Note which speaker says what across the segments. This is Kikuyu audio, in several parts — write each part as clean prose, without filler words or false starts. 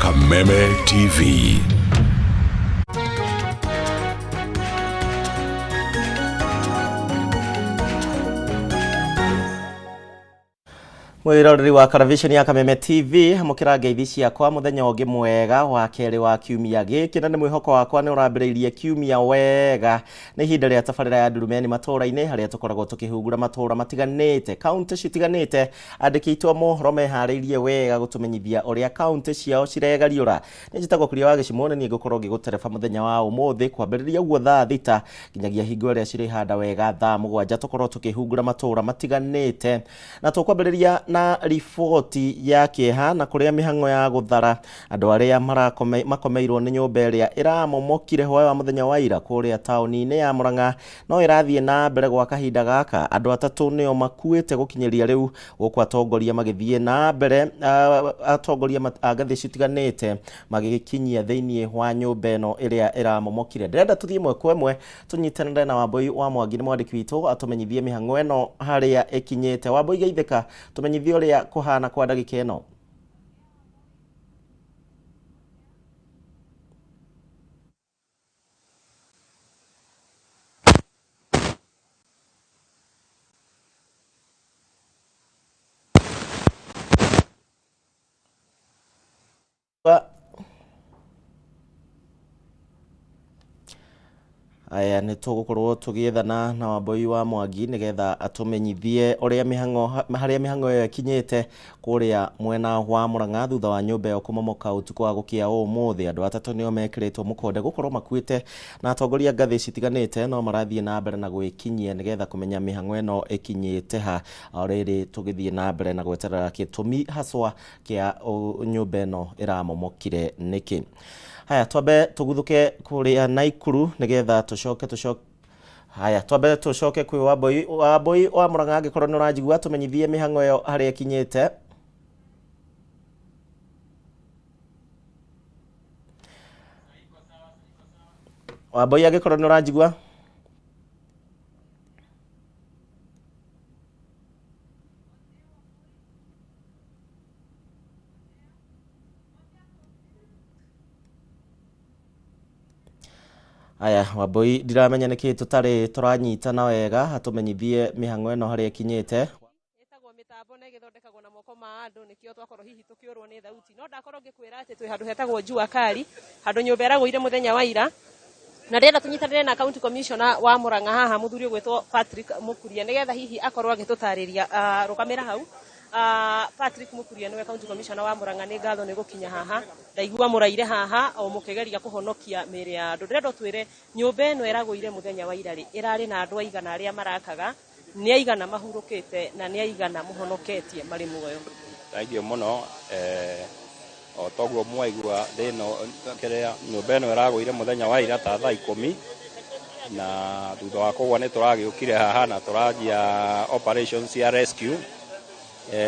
Speaker 1: Kameme TV.
Speaker 2: Mwiroreri wa karavisheni ya Kameme TV, amukira ngeithi ciakwa muthenya ungi mwega wa keri wa kiumia giki, na ni mwihoko wakwa ni urambiriirie kiumia wega. Ni ihinda ria tabarira ya Ndurumeni matura-ini, haria tukoragwo tukihungura matura matiganite, kaunti citiganite. Andiki aitũ a mohoro mehariirie wega gutumenyithia uria kaunti ciao ciregariura. Ni njitagwo Kuria wa Gĩcimũ, nĩ niĩ ngũkorwo ngĩgũtereba mũthenya wa ũmũthĩ kwambĩrĩria ũguo thaa 6 nginyagia hingo ĩrĩa cirĩhanda wega thaa 7, tũkorwo tũkĩhungura matũra matiganĩte. Na tũkwambĩrĩria na riboti ya kĩeha na kũrĩa mĩhang'o ya gũthara andũ arĩa makomeirwo nĩ nyũmba ĩrĩa ĩramomokire hwaĩ wa mũthenya wa ira kũrĩa taũni-inĩ ya Murang'a no ĩrathiĩ na mbere gwa kahinda gaka. Andũ atatũ nĩo makuĩte gũkinyĩria rĩu, gũkũ atongoria magĩthiĩ na mbere, atongoria a ngathĩ citiganĩte magĩgĩkinyia thĩinĩ wa nyũmba ĩno ĩrĩa ĩramomokire. Ndĩrenda tũthiĩ ĩmwe kwa ĩmwe tũnyitanĩre na Wambui wa Mwangi, nĩ mwandĩki witũ, atũmenyithie mĩhang'o ĩno harĩa ĩkinyĩte. Wambui, geithĩka, tũmenyithie ũrĩa kũhana kwa ndagĩka ĩno. Aya, nĩ tũgũkorwo tũgĩethana na Wambui wa Mwangi nĩgetha atũmenyithie ũrĩa mĩhang'o, harĩa mĩhang'o ĩyo ĩkinyĩte kũrĩa mwena wa Murang'a thutha wa nyũmba ĩyo kũmomoka ũtukũ wa gũkĩa ũmũthĩ. Andũ atatũ nĩo mekĩrĩtwo mũkonde gũkorwo makuĩte, na atongoria ngathĩ citiganĩte no marathiĩ na mbere na gwĩkinyia nĩgetha kũmenya mĩhang'o ĩno ĩkinyĩte ha, o rĩrĩ tũgĩthiĩ na mbere na gweterera gĩtũmi haswa kĩa nyũmba ĩno ĩramomokire nĩkĩ. Haya, twambe tũguthũke kũrĩa Naikuru nĩgetha tũcoke tũcoke haya, twambe tũcoke kwĩ Wambui. Wambui wa Murang'a, angĩkorwo nĩ ũranjigua, tũmenyithie mĩhang'o ĩyo harĩa ĩkinyĩte. Wambui, angĩkorwo nĩ ũranjigua. Aya, Wambui, ndiramenya nĩkĩ tũtarĩ tũranyitana wega, atũmenyithie mĩhang'o ĩno harĩa ĩkinyĩte.
Speaker 3: Ĩtagwo mĩtambo na ĩgĩthondekagwo na moko ma andũ, nĩkĩo twakorwo hihi tũkĩũrwo nĩ thauti. No ndakorwo ngĩkwĩra atĩ twĩ handũ hetagwo Jua Kali, handũ nyũmba ĩragũire mũthenya wa ira, na ndĩrenda tũnyitanĩre na county commissioner wa Murang'a haha, mũthuri ũgwĩtwo Patrick Mukuria, nĩgetha hihi akorwo agĩtũtarĩria. Rũgamĩra hau. Patrick Mukuria nĩwe county commissioner wa Murang'a. Nĩ ngatho nĩ gũkinya haha. Ndaigua mũraire haha o mũkĩgeria kũhonokia mĩĩrĩ ya andũ. Ndĩrenda ũtwĩre, nyũmba ĩno ĩragũire mũthenya wa ira rĩ, ĩrarĩ na andũ aigana arĩa marakaga, nĩ aigana mahurũkĩte, na nĩ aigana mũhonoketie marĩ muoyo?
Speaker 4: Thank you mũno. O toguo mwaigua, thĩna kĩrĩa, nyũmba ĩno ĩragũire mũthenya wa ira ta thaa 10, na thutha wa kũgwa nĩ tũragĩũkire haha na tũranjia operation cia rescue.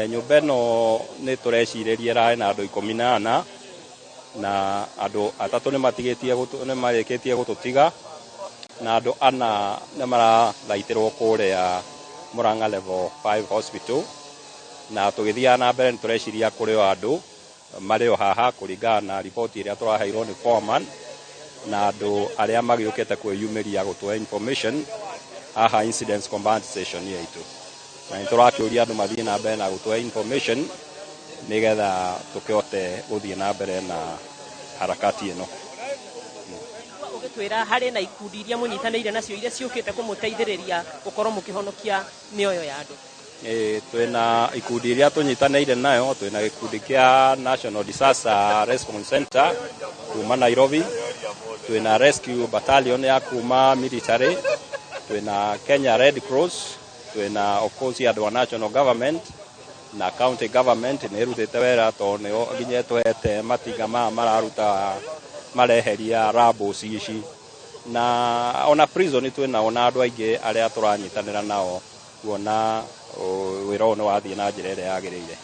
Speaker 4: Nyũmba ĩno nĩ tũrecirĩria ĩrarĩ na andũ 14, na andũ atatũ nĩ marĩkĩtie gũtũtiga, na andũ ana nĩ marathaitĩrwo kũrĩa Murang'a Level 5 Hospital. Na tũgĩthiaga na mbere, nĩ tũreciria kũrĩ o andũ marĩ o haha, kũringana na riboti ĩrĩa tũraheirwo nĩ foreman na andũ arĩa magĩũkĩte kwĩyumĩria gũtũhe information haha incident command station itũ. Na nĩ tũrakĩũria andũ mathiĩ na mbere na gũtũhe information nĩgetha tũkĩhote gũthiĩ na mbere na harakati ĩno.
Speaker 3: Ũgĩtwĩra harĩ na ikundi iria mũnyitanĩire nacio iria ciũkĩte kũmũteithĩrĩria gũkorwo mũkĩhonokia mĩoyo ya andũ.
Speaker 4: Ĩĩ, twĩna ikundi iria tũnyitanĩire nayo. Twĩna gĩkundi kĩa National Disaster Response Center kuma Nairobi, twĩna Rescue Battalion ya kuma military, twĩna Kenya Red Cross, twĩna of course andũ a national government na county government nĩ ĩrutĩte wĩra, tondũ nĩo nginya ĩtũhete matinga maya mararuta, mareheria rubbles ici, na ona prison twĩnao, na andũ aingĩ arĩa tũranyitanĩra nao kuona wĩra ũyũ nĩ wathiĩ na njĩra ĩrĩa yagĩrĩire.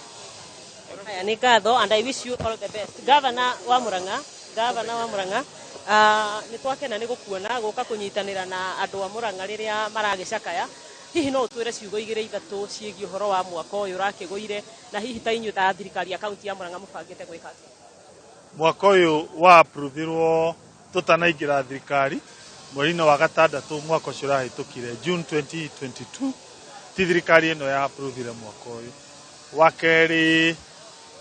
Speaker 3: Haya, nĩ ngatho, and I wish you all the best. Governor wa Murang'a, Governor wa Murang'a, nĩ twakena nĩ gũkuona gũka kũnyitanĩra na andũ a Murang'a rĩrĩa maragĩcakaya. Hihi no ũtwĩre ciugo igĩrĩ ithatũ ciĩgiĩ ũhoro wa mwaka ũyũ ũrakĩgũire, na hihi ta inyuĩ ta thirikari ya kaunti ya Murang'a mũbangĩte gwĩka atĩa?
Speaker 5: Mwaka ũyũ wa approvirwo tũtanaingĩra thirikari mweri-inĩ wa gatandatũ mwaka ũcio ũrahĩtũkire, June 2022, ti thirikari ĩno ya approvire mwaka ũyũ. Wa kerĩ,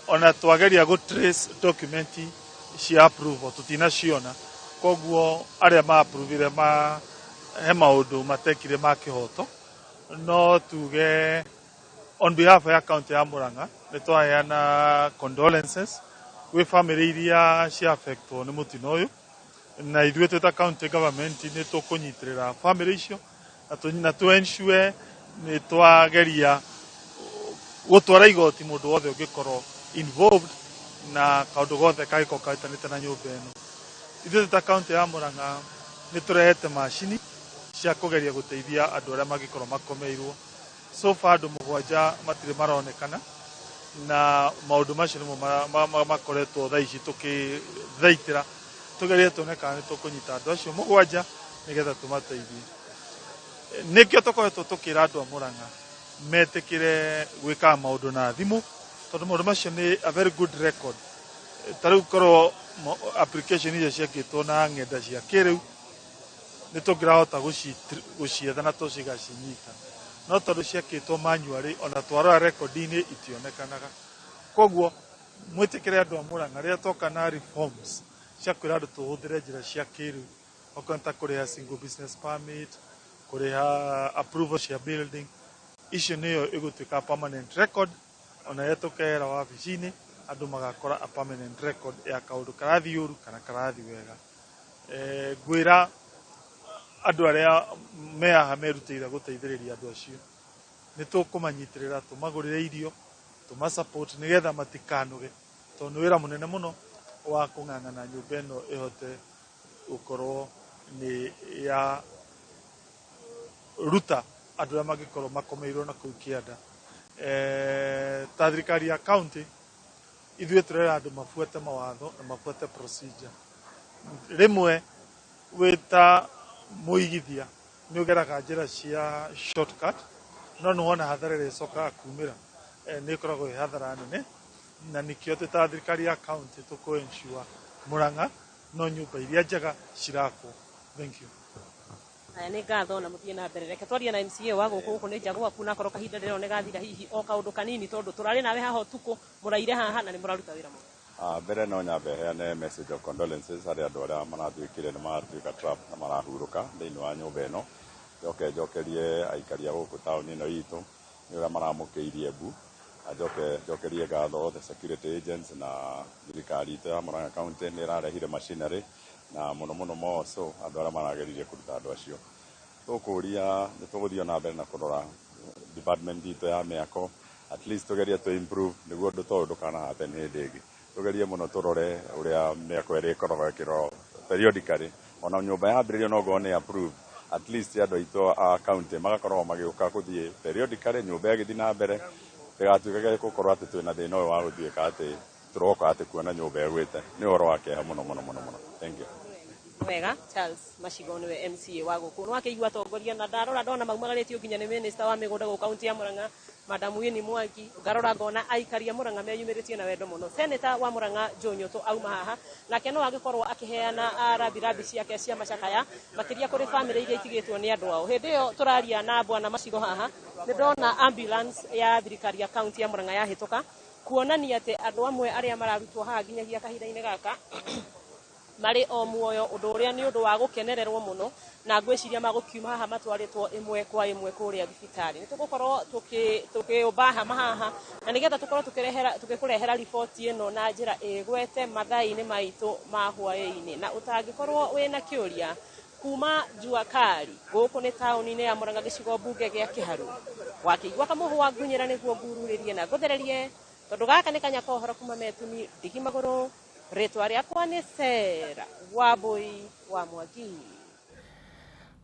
Speaker 5: ona twageria gũ trace document cia approval tũtinaciona, koguo arĩa ma approvire ma he maũndũ matekire ma kĩhoto. No tuge on behalf ya county ya Murang'a nĩ twaheana condolences gwĩ family iria cia affectwo nĩ mũtino ũyũ, na ithuĩ twĩ ta county government nĩ tũkũnyitĩrĩra family icio na tũ ensure nĩ twageria gũtwara igoti mũndũ wothe ũngĩkorwo involved na kaũndũ gothe kangĩkorwo kahitanĩte na nyũmba ĩno. Ithuĩ twĩ ta county ya Murang'a nĩ tũrehete macini cia kũgeria gũteithia andũ arĩa mangĩkorwo makomeirwo. So far andũ 7 matirĩ maronekana, na maũndũ macio nĩmo makoretwo thaa ici tũkĩthaitĩra tũgerie tuone kana nĩ tũkũnyita andũ acio 7 nĩgetha tũmateithie. Nĩkĩo tũkoretwo tũkĩra andũ a Murang'a metĩkĩre gwĩkaga maũndũ na thimũ, tondũ maũndũ macio nĩ a very good record. Ta rĩu korwo application icio ciakĩtwo na ng'enda cia kĩrĩu nĩ tũngĩrahota gũcietha na tũcigacinyita, no tondũ ciakĩtwo manually ona twarora record-inĩ itionekanaga. Koguo mwĩtĩkĩre andũ a Murang'a rĩrĩa twoka na reforms cia kwĩra andũ tũhũthĩre njĩra cia kĩrĩu, okorwo nĩ ta kũrĩha single business permit, kũrĩha approval cia building, icio nĩyo ĩgũtuĩka permanent record. Ona rĩrĩa tũkehera wabici-inĩ andũ magakora a permanent record ya kaũndũ karathiĩ ũru kana karathiĩ wega. Ngwĩra andũ arĩa me haha merutĩire gũteithĩrĩria andũ acio, nĩ tũkũmanyitĩrĩra, tũmagũrĩre irio, tũma support nĩgetha matikanoge, tondũ nĩ wĩra mũnene mũno wa kũng'ang'ana nyũmba ĩno ĩhote gũkorwo nĩ ya ruta andũ arĩa mangĩkorwo makomeirwo na kũu kĩanda. Ta thirikari ya county ithuĩ tũrera andũ mabuate mawatho na mabuate procedure. Rĩmwe wĩ ta mũigithia nĩ ũgeraga njĩra cia shortcut, no nĩ wona hathara ĩrĩa ĩcokaga kumĩra nĩ ĩkoragwo ĩ hathara nene, na nĩkĩo twĩ ta thirikari ya county tũkũ ensure Murang'a no nyũmba iria njega cirakwo. Thank you.
Speaker 3: Aya, nĩ ngatho na mũthiĩ na mbere. Reke twarie na MCA wa gũkũ, gũkũ nĩ nja gwaku, na korwo kahinda ndĩrona nĩ gathira, hihi o kaũndũ kanini, tondũ tũrarĩ nawe haha ũtukũ, mũraire haha na nĩ mũraruta wĩra mũno.
Speaker 6: Mbere no nyambe heane message of condolences harĩ andũ arĩa maratuĩkire nĩ maratuĩka trap na marahurũka thĩinĩ wa nyũmba ĩno. Njoke njokerie aikari a gũkũ taũni ĩno itũ nĩ ũrĩa maramũkĩirie mbu, na njoke njokerie ngatho the security agents na thirikari itũ ya Murang'a County nĩ ĩrarehire machinery, na mũno mũno more so andũ arĩa marageririe kũruta andũ acio. Tũkũria nĩ tũgũthiĩ na mbere na kũrora department itũ ya mĩako, at least tũgerie tũ improve nĩguo ũndũ ta ũyũ ndũkana happen hĩndĩ ĩngĩ. Tũgerie mũno tũrore ũrĩa mĩako ĩrĩa ĩkoragwo ĩkĩrorwo periodically, ona nyũmba yambĩrĩrio no ngorwo nĩ approved, at least andũ aitũ a county magakorwo magĩũka gũthiĩ periodically nyũmba ĩgĩthiĩ na mbere, ndĩgatuĩke gũkorwo atĩ twĩna thĩna ũyũ wa gũtuĩka atĩ tũroka atĩ kuona nyũmba ĩgwĩte. Nĩ ũhoro wa kĩeha mũno mũno mũno mũno. Thank you.
Speaker 3: Wega, Charles Macigo nĩwe MCA wa gũkũ. Nĩ wakĩigua atongoria, na ndarora ndona maumagarĩtio nginya nĩ minister wa mĩgũnda gũkũ kaunti ya Murang'a, Madam Winnie Mwangi. Ngarora ngona aikari a Murang'a meyumĩrĩtie na wendo mũno. Senator wa Murang'a Joe Nyutu auma haha, nake no agĩkorwo akĩheana rambirambi ciake cia macakaya makĩria kũrĩ bamĩrĩ iria itigĩtwo nĩ andũ ao. Hĩndĩ ĩyo tũraria na bwana Macigo haha, nĩ ndona ambulance ya thirikari ya kaunti ya Murang'a yahĩtũka, kuonania atĩ andũ amwe arĩa mararutwo haha nginyagia kahinda-inĩ gaka marĩ o muoyo, ũndũ ũrĩa nĩ ũndũ wa gũkenererwo mũno, na ngwĩciria magũkiuma haha matwarĩtwo ĩmwe kwa ĩmwe kũrĩa thibitarĩ. Nĩ tũgũkorwo tũkĩũmba hama haha na nĩgetha tũkorwo tũgĩkũrehera riboti ĩno na njĩra ĩgwete mathaa-inĩ maitũ ma hwaĩ-inĩ. Na ũtangĩkorwo wĩna kĩũria kuma Jua Kali, gũkũ nĩ taũni-inĩ ya Murang'a, gĩcigo mbunge gĩa Kĩharu, wakĩigua kamũhũ wa ngunyĩra nĩguo ngururĩrie na ngũthererie, tondũ gaka nĩ kanya ka ũhoro kuma Metuni ndigi magũrũ. Rĩtwa rĩakwa nĩ Sarah Wambui wa Mwangi.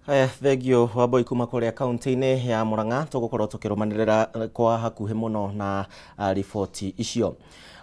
Speaker 2: Haya, thengio Wambui kuma kũrĩa kaunti-inĩ ya Murang'a. Tũgũkorwo tũkĩrũmanĩrĩra kwa hakuhĩ mũno na riboti icio.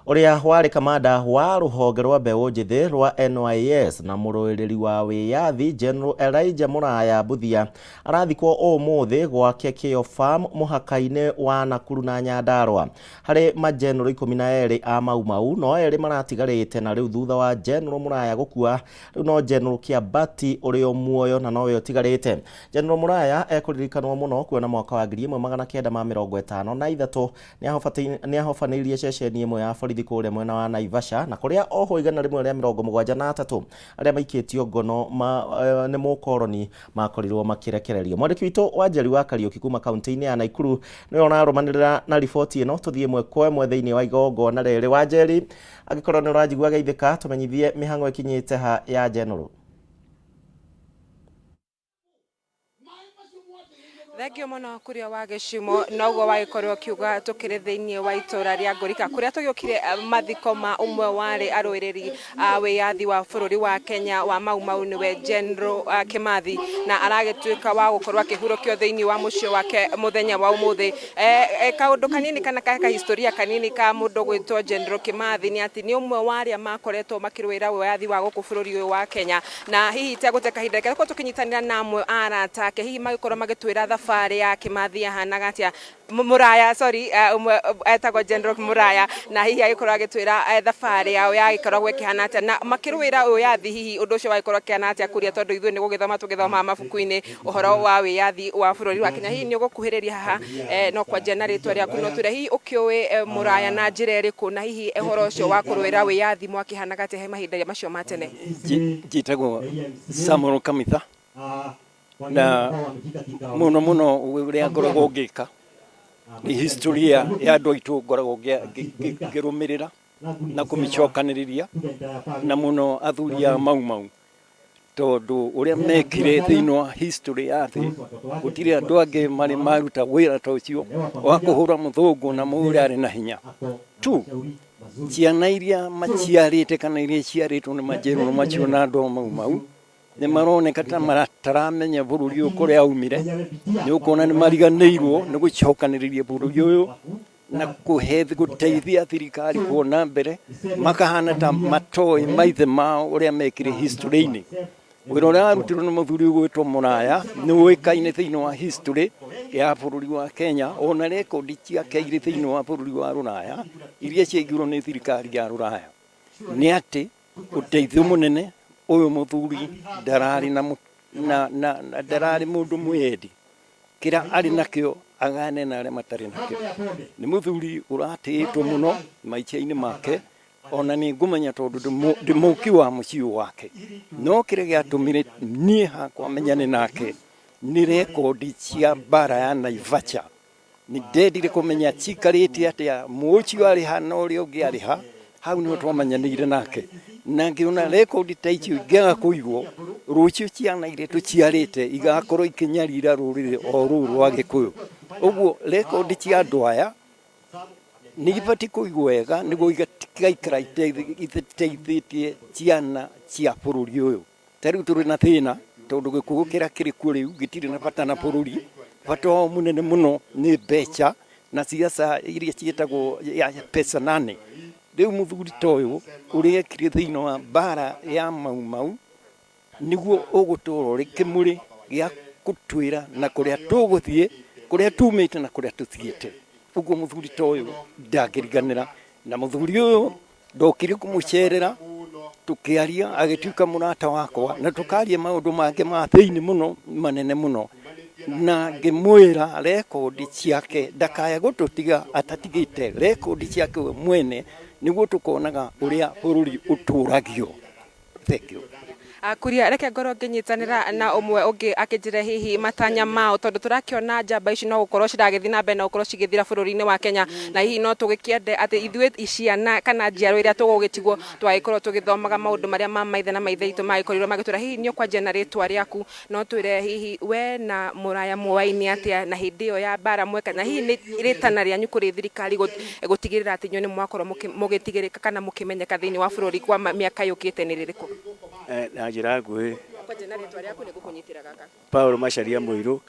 Speaker 2: Ũrĩa warĩ kamanda wa rũhonge rwa mbeũ njĩthĩ rwa NYS na mũrũĩrĩri wa wĩyathi General Elijah Mũraya Mbuthia arathikwo ũmũthĩ gwake Kĩo Farm mũhaka-inĩ wa Nakuru na Nyandarua. Harĩ mageneral 12 a Mau Mau no erĩ maratigarĩte, na rĩu thutha wa General Mũraya gũkua rĩu no General Kĩambati ũrĩ o muoyo na nowe ũtigarĩte. General Mũraya ekũririkanwo mũno kuona mwaka wa 1953 nĩ ahobanĩirie ceceni ĩmwe ya borithi kũrĩa mwena wa Naivasha, na kũrĩa ohwo 173 arĩa maikĩtio ngono nĩ mũkoroni makorirwo makĩrekererio. Mwandĩki witũ Wanjeri wa Kariũki kuma kaunti-inĩ ya Naikuru nĩwe ũrarũmanĩrĩra na riboti ĩno. Tũthiĩ ĩmwe kwa ĩmwe thĩinĩ wa igongona rĩrĩ. Wanjeri, angĩkorwo nĩ ũranjigua, geithĩka, tũmenyithie mĩhang'o ĩkinyĩte ha ya General.
Speaker 7: Thengio mũno kuria wa gĩcimo. Noguo wagĩkorwo ũkiuga, tũkĩrĩ thĩinĩ wa itũra rĩa Ngũrika kũrĩa tũgĩũkire mathiko ma ũmwe warĩ arũĩrĩri a wĩyathi wa bũrũri wa Kenya wa Mau Mau, nĩwe General Kĩmathi, na aragĩtuĩka wa gũkorwo akĩhurũkio thĩinĩ wa mũciĩ wake mũthenya wa ũmũthĩ. Kaũndũ kanini kana ka kahistoria kanini ka mũndũ gwĩtwo General Kĩmathi nĩ atĩ nĩ ũmwe wa arĩa makoretwo makĩrũĩra wĩyathi wa gũkũ bũrũri ũyũ wa Kenya, na hihi itegũte kahinda reke tũkorwo tũkĩnyitanĩra na amwe a arata ake, hihi magĩkorwo magĩtwĩra thabarĩ ya Kĩmathi yahanaga atĩa. Mũraya, sorry, ũmwe etagwo General Mũraya, na hihi agĩkorwo agĩtwĩra thabarĩ yao yagĩkoragwo ĩkĩhana atĩa na makĩrũĩra wĩyathi, hihi ũndũ ũcio wagĩkorwo ũkĩhana atĩa kũrĩa, tondũ ithuĩ nĩ gũgĩthoma tũgĩthomaga mabuku-inĩ ũhoro wa wĩyathi wa bũrũri wa Kenya. Hihi nĩ ũgũkuhĩrĩria haha, no kwanjia na rĩtwa rĩaku, no twĩre hihi ũkĩũĩ Mũraya na njĩra ĩrĩkũ, na hihi ũhoro ũcio wa kũrũĩra wĩyathi mwakĩhanaga atĩa he mahinda macio ma tene?
Speaker 8: Njĩtagwo Samuel Kamitha, na mũno mũno ũrĩa ngoragwo ngĩka nĩ historia ya andũ aitũ ngoragwo ngĩrũmĩrĩra na kũmĩcokanĩrĩria, na mũno athuri a Mau Mau, tondũ ũrĩa mekire thĩinĩ wa history ya thĩ gũtirĩ andũ angĩ marĩ maruta wĩra ta ũcio wa kũhũra mũthũngũ na mũrĩa arĩ na hinya tu. Ciana iria maciarĩte kana iria ciarĩtwo nĩ majerũrũ macio na andũ a Mau Mau nĩ maroneka ta mataramenya bũrũri ũyũ kũrĩa aumire. Nĩ ũkuona nĩ mariganĩirwo nĩ gũcokanĩrĩria bũrũri ũyũ na kũhe gũteithia thirikari kuona mbere, makahana ta matoĩ maithe mao ũrĩa mekire history-inĩ. Wĩra ũrĩa warutirwo nĩ mũthuri ũgwĩtwo Mũraya nĩ ũĩkaine thĩinĩ wa history ya bũrũri wa Kenya, ona rekondi ciake irĩ thĩinĩ wa bũrũri wa Rũraya iria ciaigirwo nĩ thirikari ya Rũraya, nĩ atĩ ũteithio mũnene ũyũ mũthuri ndararĩ na, na, na, na ndararĩ mũndũ mwĩyendi, kĩrĩa arĩ nakĩo agane na arĩa matarĩ nakĩo. Nĩ mũthuri ũratĩĩtwo mũno maica-inĩ make, ona nĩ ngũmenya tondũ ndĩ mũki wa mũciĩ wake. No kĩrĩa gĩatũmire niĩ hakwa menyane nake nĩ rekondi cia mbara ya Naivasha. Nĩ ndendire kũmenya cikarĩte atĩa, mũũcio arĩ ha na ũrĩa ũngĩ arĩ ha. Hau nĩho twamenyanĩire nake, na ngĩona rekondi ta icio ingĩaga kũigwo, rũciũ ciana iria tũciarĩte igakorwo ikĩnyarira rũrĩrĩ o rũu rwa Gĩkũyũ. Ũguo rekondi cia andũ aya nĩ ibatiĩ kũigwo wega nĩguo igaikara iteithĩtie ciana cia bũrũri ũyũ. Ta rĩu tũrĩ na thĩna tondũ gĩkũyũ kĩrĩa kĩrĩ kuo rĩu gĩtirĩ na bata na bũrũri. Bata wao mũnene mũno nĩ mbeca na siasa iria ciĩtagwo ya pesa nane. Rĩu mũthuri ta ũyũ ũrĩa ekire thĩinĩ wa mbara ya Mau Mau nĩguo ũgũtũra ũrĩ kĩmũrĩ gĩa gũtwĩra na kũrĩa tũgũthiĩ, kũrĩa tumĩte na kũrĩa tũthiĩte. Ũguo mũthuri ta ũyũ ndangĩriganĩra. Na mũthuri ũyũ ndokire kũmũcerera, tũkĩaria, agĩtuĩka mũrata wakwa, na tũkaria maũndũ mangĩ ma thĩinĩ mũno manene mũno, na ngĩmwĩra rekondi ciake ndakaya gũtũtiga atatigĩte rekondi ciake we mwene, nĩguo tũkonaga ũrĩa bũrũri ũtũragio. Thank you.
Speaker 7: Kuria, reke ngorwo ngĩnyitanĩra na ũmwe ũngĩ akĩnjĩre hihi matanya mao, tondũ tũrakĩona njamba ici no gũkorwo ciragĩthiĩ na mbere na gũkorwo cigĩthira bũrũri-inĩ wa Kenya, na hihi no tũgĩkĩende atĩ ithuĩ ciana kana njiaro iria tũgũgĩtigwo twagĩkorwo tũgĩthomaga maũndũ marĩa ma maithe na maithe itũ magĩkorirwo magĩtwĩra. Hihi nĩ ũkwanjia na rĩtwa rĩaku, no twĩre hihi we na Mũraya muoaine atĩa na hĩndĩ ĩyo ya mbara mweka, na hihi nĩ rĩtana rĩanyu kũrĩ thirikari gũtigĩrĩra atĩ inyuĩ nĩ mwakorwo mũgĩtigĩrĩka kana mũkĩmenyeka thĩinĩ wa bũrũri kwa mĩaka yũkĩte nĩ rĩrĩkũ?
Speaker 9: Na njĩra nguhĩ.
Speaker 7: Kwanja na rĩtwa rĩaku nĩ gũkũnyitĩra gaka.
Speaker 9: Paul Macharia Mũirũ.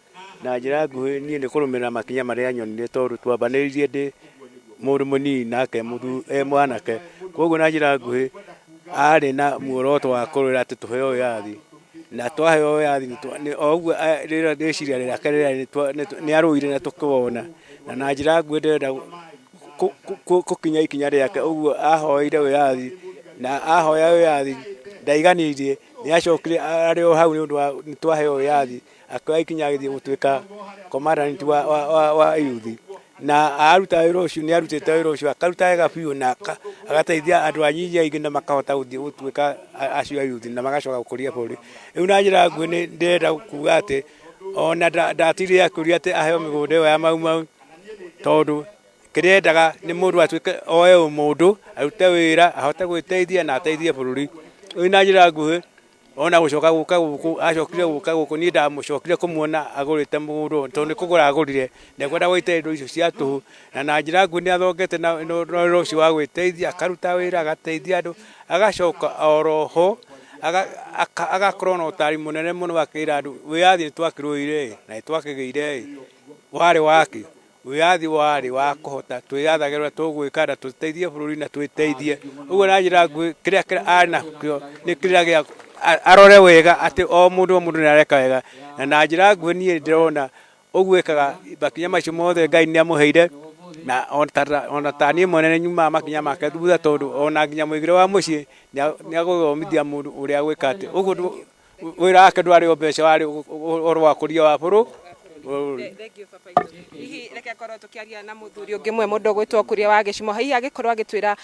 Speaker 9: Na njĩra nguhĩ, niĩ nĩ kũrũmĩrĩra makinya marĩa nyonire, tondũ twambanĩrĩirie ndĩ Mũndũ mũnini nake e mwanake. Koguo na njĩra nguhĩ arĩ na muoroto wa kũrũĩra atĩ tũheo wĩyathi, na twaheo wĩyathi o ũguo rĩciria rĩake rĩrĩa nĩ arũire na tũkĩwona, na njĩra nguhĩ ndĩrenda gũkinya ikinya rĩake. Ũguo ahoeire wĩyathi, na ahoya wĩyathi ndaiganirie, nĩ acokire arĩ o hau nĩ ũndũ wa nĩ twaheo wĩyathi, akĩoya ikinya agĩthiĩ gũtuĩka commandant wa youth, na aruta wĩra ũcio, nĩ arutĩte wĩra ũcio akaruta wega biũ, na agateithia andũ anyinyi aingĩ, na makahota gũthiĩ gũtuĩka acio a youth, na magacoka gũkũria bũrũri. Rĩu na njĩra nguhĩ nĩ ndĩrenda kuga atĩ ona ndatirire akĩũria atĩ aheo mĩgũnda ĩyo ya Mau Mau, tondũ kĩrĩa endaga nĩ mũndũ atuĩke oe ũmũndũ, arute wĩra, ahote gwĩteithia na ateithie bũrũri. Rĩu na njĩra nguhĩ ona gũcoka gũka gũkũ, acokire gũka gũkũ, niĩ ndamũcokire kũmuona agũrĩte mũgũnda, tondũ nĩ kũgũra agũrire, ndekwenda gũite indo icio cia tũhũ, na njĩra nguhĩ nĩ athongete na wĩra ũcio wa gwĩteithia, akaruta wĩra, agateithia andũ, agacoka oroho agakorwo na ũtari mũnene mũno, akĩra andũ wĩyathi nĩ twakĩrũire na nĩ twakĩgĩire, warĩ waki wĩyathi warĩ wa kũhota twĩyathage ũrĩa tũgwĩka na tũteithie bũrũri na twĩteithie. Ũguo na njĩra nguhĩ kĩrĩa arĩ nakĩo nĩ kĩrĩa gĩa arore wega atĩ o mũndũ nĩ areka wega, na njĩra nguhĩ niĩ ndĩrona ũguo ĩkaga makinya macio mothe Ngai nĩ amũheire, na ona ta niĩ mwene nĩ nyumaga makinya make thutha, tondũ ona nginya mũigĩre wa mũciĩ nĩ agũthomithia mũndũ ũrĩa gwĩka atĩ ũguo wĩra wake ndwarĩ o mbeca, warĩ ũhoro wa kũria wa bũrũri.
Speaker 7: Hihi reke korwo tukiaria na muthuri ungi mwe mundu gwitwo Kuria wa Gĩcimo, hihi agikorwo agitwira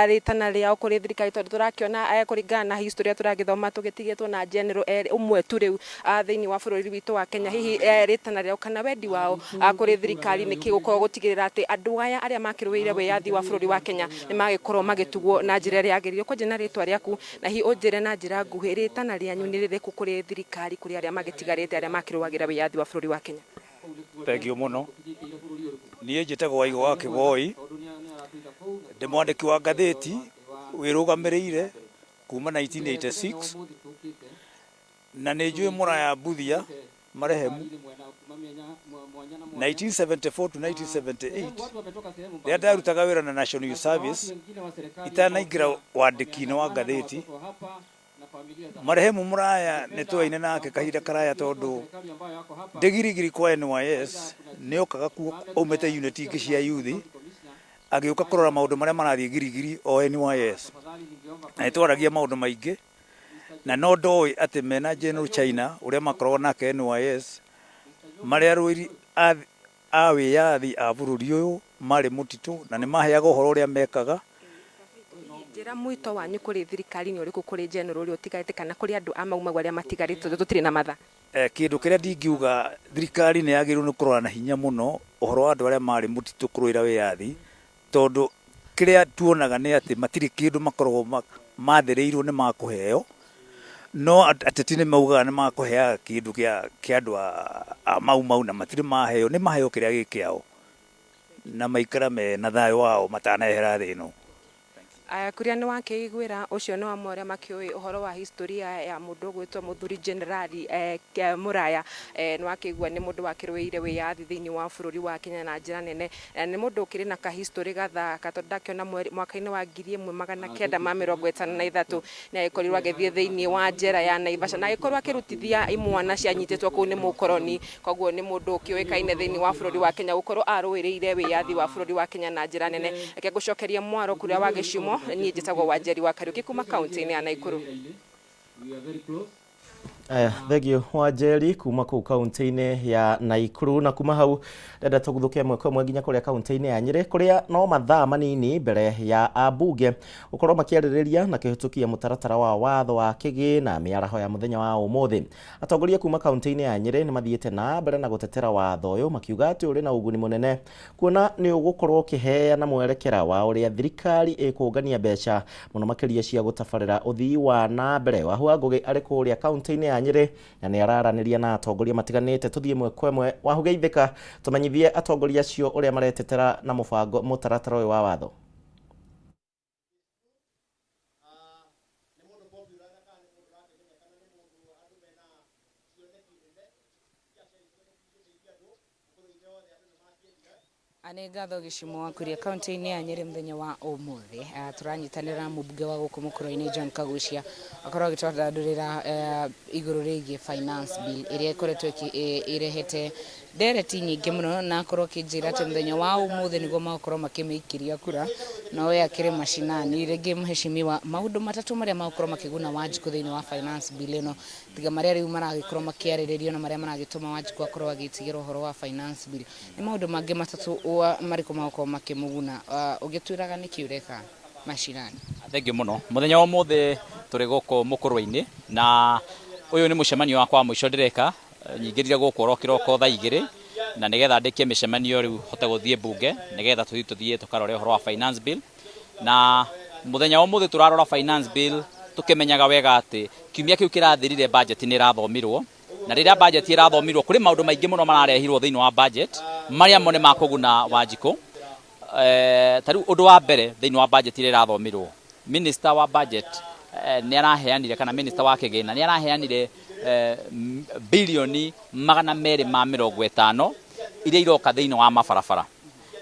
Speaker 7: ritana riao kuri thirikari, tondu turakiona kuringana na history turagithoma tugitigitwo na general umwe tu riu thiini wa bururi witu wa Kenya. Hihi ritana riao kana wendi wao kuri thirikari niki gukorwo gutigirira ati andu aya aria makiruire wiyathi wa bururi wa Kenya ni magikorwo magitugwo na njira iria yagiriire. Kwanja na ritwa riaku, na hihi unjire na njira nguhi ritana rianyu ni ririku kuri thirikari kuri aria magitigarite aria makiruagira wiyathi wa bururi wa Kenya?
Speaker 10: Thank you muno. Niĩ njĩtagwo Waigũ wa Kĩgoi, ndĩ mwandĩki wa ngathĩti wĩrũgamĩrĩire kuma 1986, na nĩ njũĩ Mũraya Mbuthia marehemu 1974 to 1978 rĩrĩa ndarutaga wĩra na National Youth Service itanaingĩra wandĩki-inĩ wa ngathĩti. Marehemu Mũraya nĩ twaine nake kahinda karaya, tondũ ndĩgirigiri kwa NYS nĩ okaga kuo aumĩte unit ingĩ cia youth, agĩũka kũrora maũndũ marĩa marathiĩ girigiri o NYS, na nĩ twaragia maũndũ maingĩ, na no ndoĩ atĩ mena General China ũrĩa makoragwo nake NYS marĩ arũĩri a wĩyathi a bũrũri ũyũ marĩ mũtitũ, na nĩ maheaga ũhoro ũrĩa mekaga.
Speaker 7: Njĩra mwito wanyu kũrĩ thirikari nĩ ũrĩkũ kũrĩ general ũrĩa ũtigarĩte kana kũrĩ andũ a Mau Mau arĩa matigarĩte, tondũ tũtirĩ na mathaa?
Speaker 10: Kĩndũ kĩrĩa ndingiuga, thirikari nĩ yagĩrĩirwo nĩ kũrora na hinya mũno ũhoro wa andũ arĩa marĩ mũtitũ kũrũĩra wĩyathi, tondũ kĩrĩa tuonaga nĩ atĩ matirĩ kĩndũ makoragwo mathĩrĩirwo nĩ makũheo, no ateti nĩ maugaga nĩ makũheaga kĩndũ kĩa andũ a Mau Mau, na matirĩ maheo, nĩ maheo kĩrĩa gĩ kĩao, na maikara me na thayũ wao matanehera thĩ ĩno.
Speaker 7: Kuria nĩ wakĩiguĩra ũcio nĩ amwe arĩa makĩũĩ ũhoro wa historia ya mũndũ ũgwĩtwo mũthuri generali Mũraya. Nĩ wakĩigua nĩ mũndũ wakĩrũĩire wĩyathi thĩinĩ wa bũrũri wa Kenya na njĩra nene, nĩ mũndũ ũkĩrĩ na kahistorĩ gathaka, tondũ ndakĩona mwaka-inĩ wa 1953 nĩ agĩkorirwo agĩthiĩ thĩinĩ wa njera ya Naivasha, na agĩkorwo akĩrutithia imwana cianyitĩtwo kũu nĩ mũkoroni. Koguo nĩ mũndũ ũkĩũĩkaine thĩinĩ wa bũrũri wa Kenya gũkorwo arũĩrĩire wĩyathi wa bũrũri wa Kenya na njĩra nene. Reke ngũcokerie mwaro Kuria wa Gĩcumo. Niĩ njĩtagwo Wanjeri wa Kariũki kuma kaunti-inĩ ya Naikuru.
Speaker 2: Aya, thengio Wanjeri kuma kũu kaunti-inĩ ya Naikuru. Na kuma hau ndenda tũguthũke ĩmwe kwa ĩmwe nginya kũrĩa kaunti-inĩ ya Nyĩrĩ, kũrĩa no mathaa manini mbere ya ambunge gũkorwo makĩarĩrĩria na kĩhĩtũkia mũtaratara wa watho wa kĩgĩna mĩaraho ya mũthenya wa ũmũthĩ. Atongoria kuma kaunti-inĩ ya Nyĩrĩ nĩ mathiĩte na mbere na gũtetera watho ũyũ, makiuga atĩ ũrĩ na ũguni mũnene kuona nĩ ũgũkorwo ũkĩheana mwerekera wa ũrĩa thirikari ĩkũngania mbeca mũno makĩria cia gũtabarĩra ũthii wa na mbere. Wahua Ngũgĩ arĩ kũrĩa kaunti-inĩ ya Nyĩrĩ na nĩ araranĩria na atongoria matiganĩte. Tũthiĩ ĩmwe kwa ĩmwe. Wahugeithĩka, tũmenyithie atongoria acio ũrĩa maretetera na mũbango mũtaratara ũyũ wa watho.
Speaker 11: Nĩ ngatho Gĩcimo wa Kuria kaunti-inĩ ya Nyĩrĩ mũthenya wa ũmũthĩ. Tũranyitanĩra na mũmbunge wa gũkũ Mũkũrwe-inĩ John Kagucia, akorwo agĩtwandandũrĩra igũrũ rĩgiĩ finance bill ĩrĩa ĩkoretwo ĩrehete ndereti nyingĩ mũno, na akorwo akĩnjĩra atĩ mũthenya wa ũmũthĩ nĩguo magũkorwo makĩmĩikĩria kura, no we akĩrĩ macinani. Rĩngĩ mheshimiwa, maũndũ matatũ marĩa magũkorwo makĩguna Wanjikũ thĩinĩ wa finance bill ĩno, tiga marĩa rĩu maragĩkorwo makĩarĩrĩrio na marĩa maragĩtũma Wanjikũ akorwo agĩtigĩra ũhoro wa finance bill, nĩ maũndũ mangĩ matatũ marĩkũ magũkorwo makĩmũguna? Ũgĩtwĩraga nĩkĩ ũreka macinani?
Speaker 12: Thengiũ mũno. Mũthenya wa ũmũthĩ tũrĩ gũkũ Mũkũrwe-inĩ, na ũyũ nĩ mũcemanio wakwa wa mũico ndĩreka. Nyingĩrire gũkũ oro kĩroko thaa igĩrĩ, na nĩgetha ndĩkie mĩcemanio rĩu hote gũthiĩ mbunge, nĩgetha tũthiĩ tũthiĩ tũkarore ũhoro wa finance bill. Na mũthenya wa ũmũthĩ tũrarora finance bill tũkĩmenyaga wega atĩ kiumia kĩu kĩrathirire budget nĩ ĩrathomirwo, na rĩrĩa budget ĩrathomirwo kũrĩ maũndũ maingĩ mũno mararehirwo thĩinĩ wa budget marĩa mo nĩ makũguna Wanjikũ. Ta rĩu ũndũ wa mbere thĩinĩ wa budget ĩrĩa ĩrathomirwo, minister wa budget nĩ araheanire, kana minister wa kĩgĩna nĩ araheanire bilioni 250 iria iroka thĩinĩ wa mabarabara,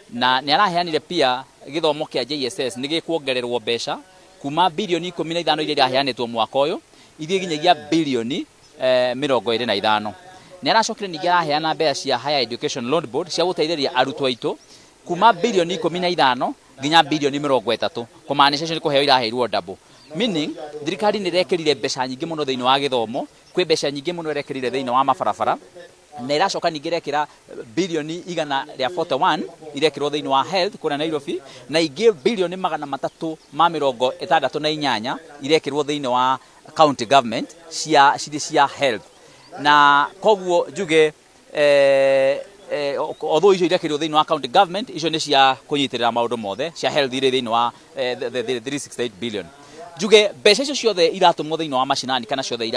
Speaker 12: na nĩ araheanire pia gĩthomo kĩa JSS nĩ gĩkuongererwo mbeca kuma bilioni 15 iria iraheanĩtwo mwaka ũyũ ithiĩ nginyagia bilioni 25. Nĩ aracokire ningĩ araheana mbeca cia Higher Education Loan Board cia gũteithĩrĩria arutwo aitũ kuma bilioni 15 nginya bilioni 30, kũmaanisha icio nĩ kũheo iraheirwo double, meaning thirikari nĩ ĩrekĩrire mbeca nyingĩ mũno thĩinĩ wa gĩthomo, kwĩ mbeca nyingĩ mũno ĩrekĩrire thĩinĩ wa mabarabara, na ĩracoka ningĩ ĩrekĩra bilioni 141 irekĩrwo thĩinĩ wa health kũrĩa Nairobi, na ingĩ bilioni 368 irekĩrwo thĩinĩ wa county government cia cirĩ cia health. Na koguo njuge although icio irekĩrwo thĩinĩ wa county government, icio nĩ cia kũnyitĩrĩra maũndũ mothe cia health irĩ thĩinĩ wa the 368 billion. Njuge mbeca icio ciothe iratũmwo thĩinĩ wa macinani, kana ciothe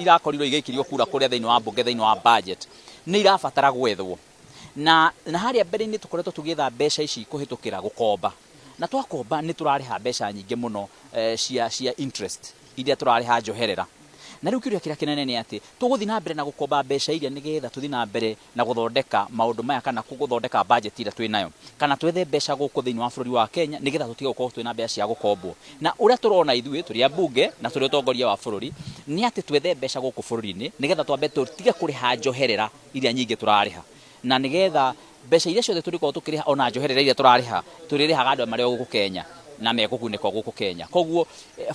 Speaker 12: irakorirwo igĩikĩrio kura kũrĩa thĩinĩ wa mbunge thĩinĩ wa budget, nĩ irabatara gwethwo. Na harĩa mbere-inĩ tũkoretwo tũgĩetha mbeca ici kũhĩtũkĩra gũkomba, na twakomba nĩ tũrarĩha mbeca nyingĩ mũno cia interest iria tũrarĩha njoherera. Na rĩu kĩũria kĩrĩa kĩnene nĩ atĩ tũgũthiĩ na mbere na gũkomba mbeca iria nĩgetha tũthiĩ na mbere na gũthondeka maũndũ maya, kana gũthondeka budget ĩrĩa twĩ nayo, kana twethe mbeca gũkũ thĩinĩ wa bũrũri wa Kenya nĩgetha tũtige gũkorwo twĩna mbeca cia gũkombwo. Na ũrĩa tũrona ithuĩ tũrĩ ambunge na tũrĩ ũtongoria wa bũrũri nĩ atĩ twethe mbeca gũkũ bũrũri-inĩ nĩgetha twambe tũtige kũrĩha njoherera iria nyingĩ tũrarĩha, na nĩgetha mbeca iria ciothe tũrĩkorwo tũkĩrĩha ona njoherera iria tũrarĩha tũrĩrĩhaga andũ marĩ o gũkũ Kenya na mekũgunĩka o gũkũ Kenya. Koguo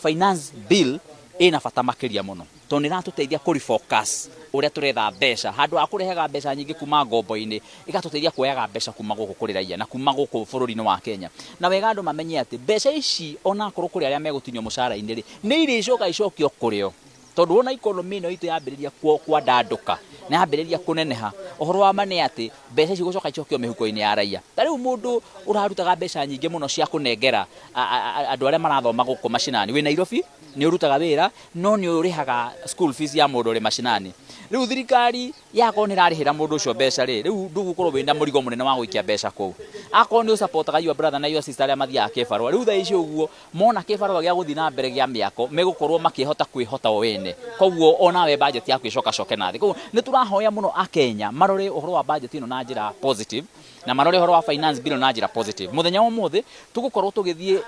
Speaker 12: finance bill ĩna bata makĩria mũno tondũ nĩ ĩratũteithia kũ refocus ũrĩa tũretha mbeca, handũ ha kũrehaga mbeca nyingĩ kuma ngombo-inĩ, ĩgatũteithia kuoyaga mbeca kuma gũkũ kũrĩ raia na kuma gũkũ bũrũri-inĩ wa Kenya. Na wega andũ mamenye atĩ mbeca ici onakorwo kũrĩ arĩa megũtinio mũcara-inĩ rĩ, nĩ irĩcoka icokio kũrĩ o, tondũ wona economy ĩno itũ yambĩrĩria kwandandũka na yambĩrĩria kũneneha, ũhoro wa ma nĩ atĩ mbeca ici gũcoka icokio mĩhuko-inĩ ya raia. Ta rĩu mũndũ ũrarutaga mbeca nyingĩ mũno cia kũnengera andũ arĩa marathoma gũkũ macinani, wĩ Nairobi nĩ ũrutaga wĩra no nĩ ũrĩhaga school fees ya mũndũ ũrĩ macinani. Rĩu thirikari yakorwo nĩ ĩrarĩhĩra mũndũ ũcio mbeca rĩ, rĩu ndũgũkorwo wĩna mũrigo mũnene wa gũikia mbeca kũu. Akorwo nĩ ũsupportaga your brother na your sister arĩa mathiaga kĩbarũa, rĩu thaa ici ũguo mona kĩbarũa gĩa gũthiĩ na mbere gĩa mĩako megũkorwo makĩhota kwĩhota o ene, koguo onawe budget yaku ĩcoka coke na thĩ. Koguo nĩ tũrahoya mũno akenya marore ũhoro wa budget ĩno na njĩra positive, na marore ũhoro wa finance bill na njĩra positive. Mũthenya wa ũmũthĩ tũgũkorwo tũgĩthiĩ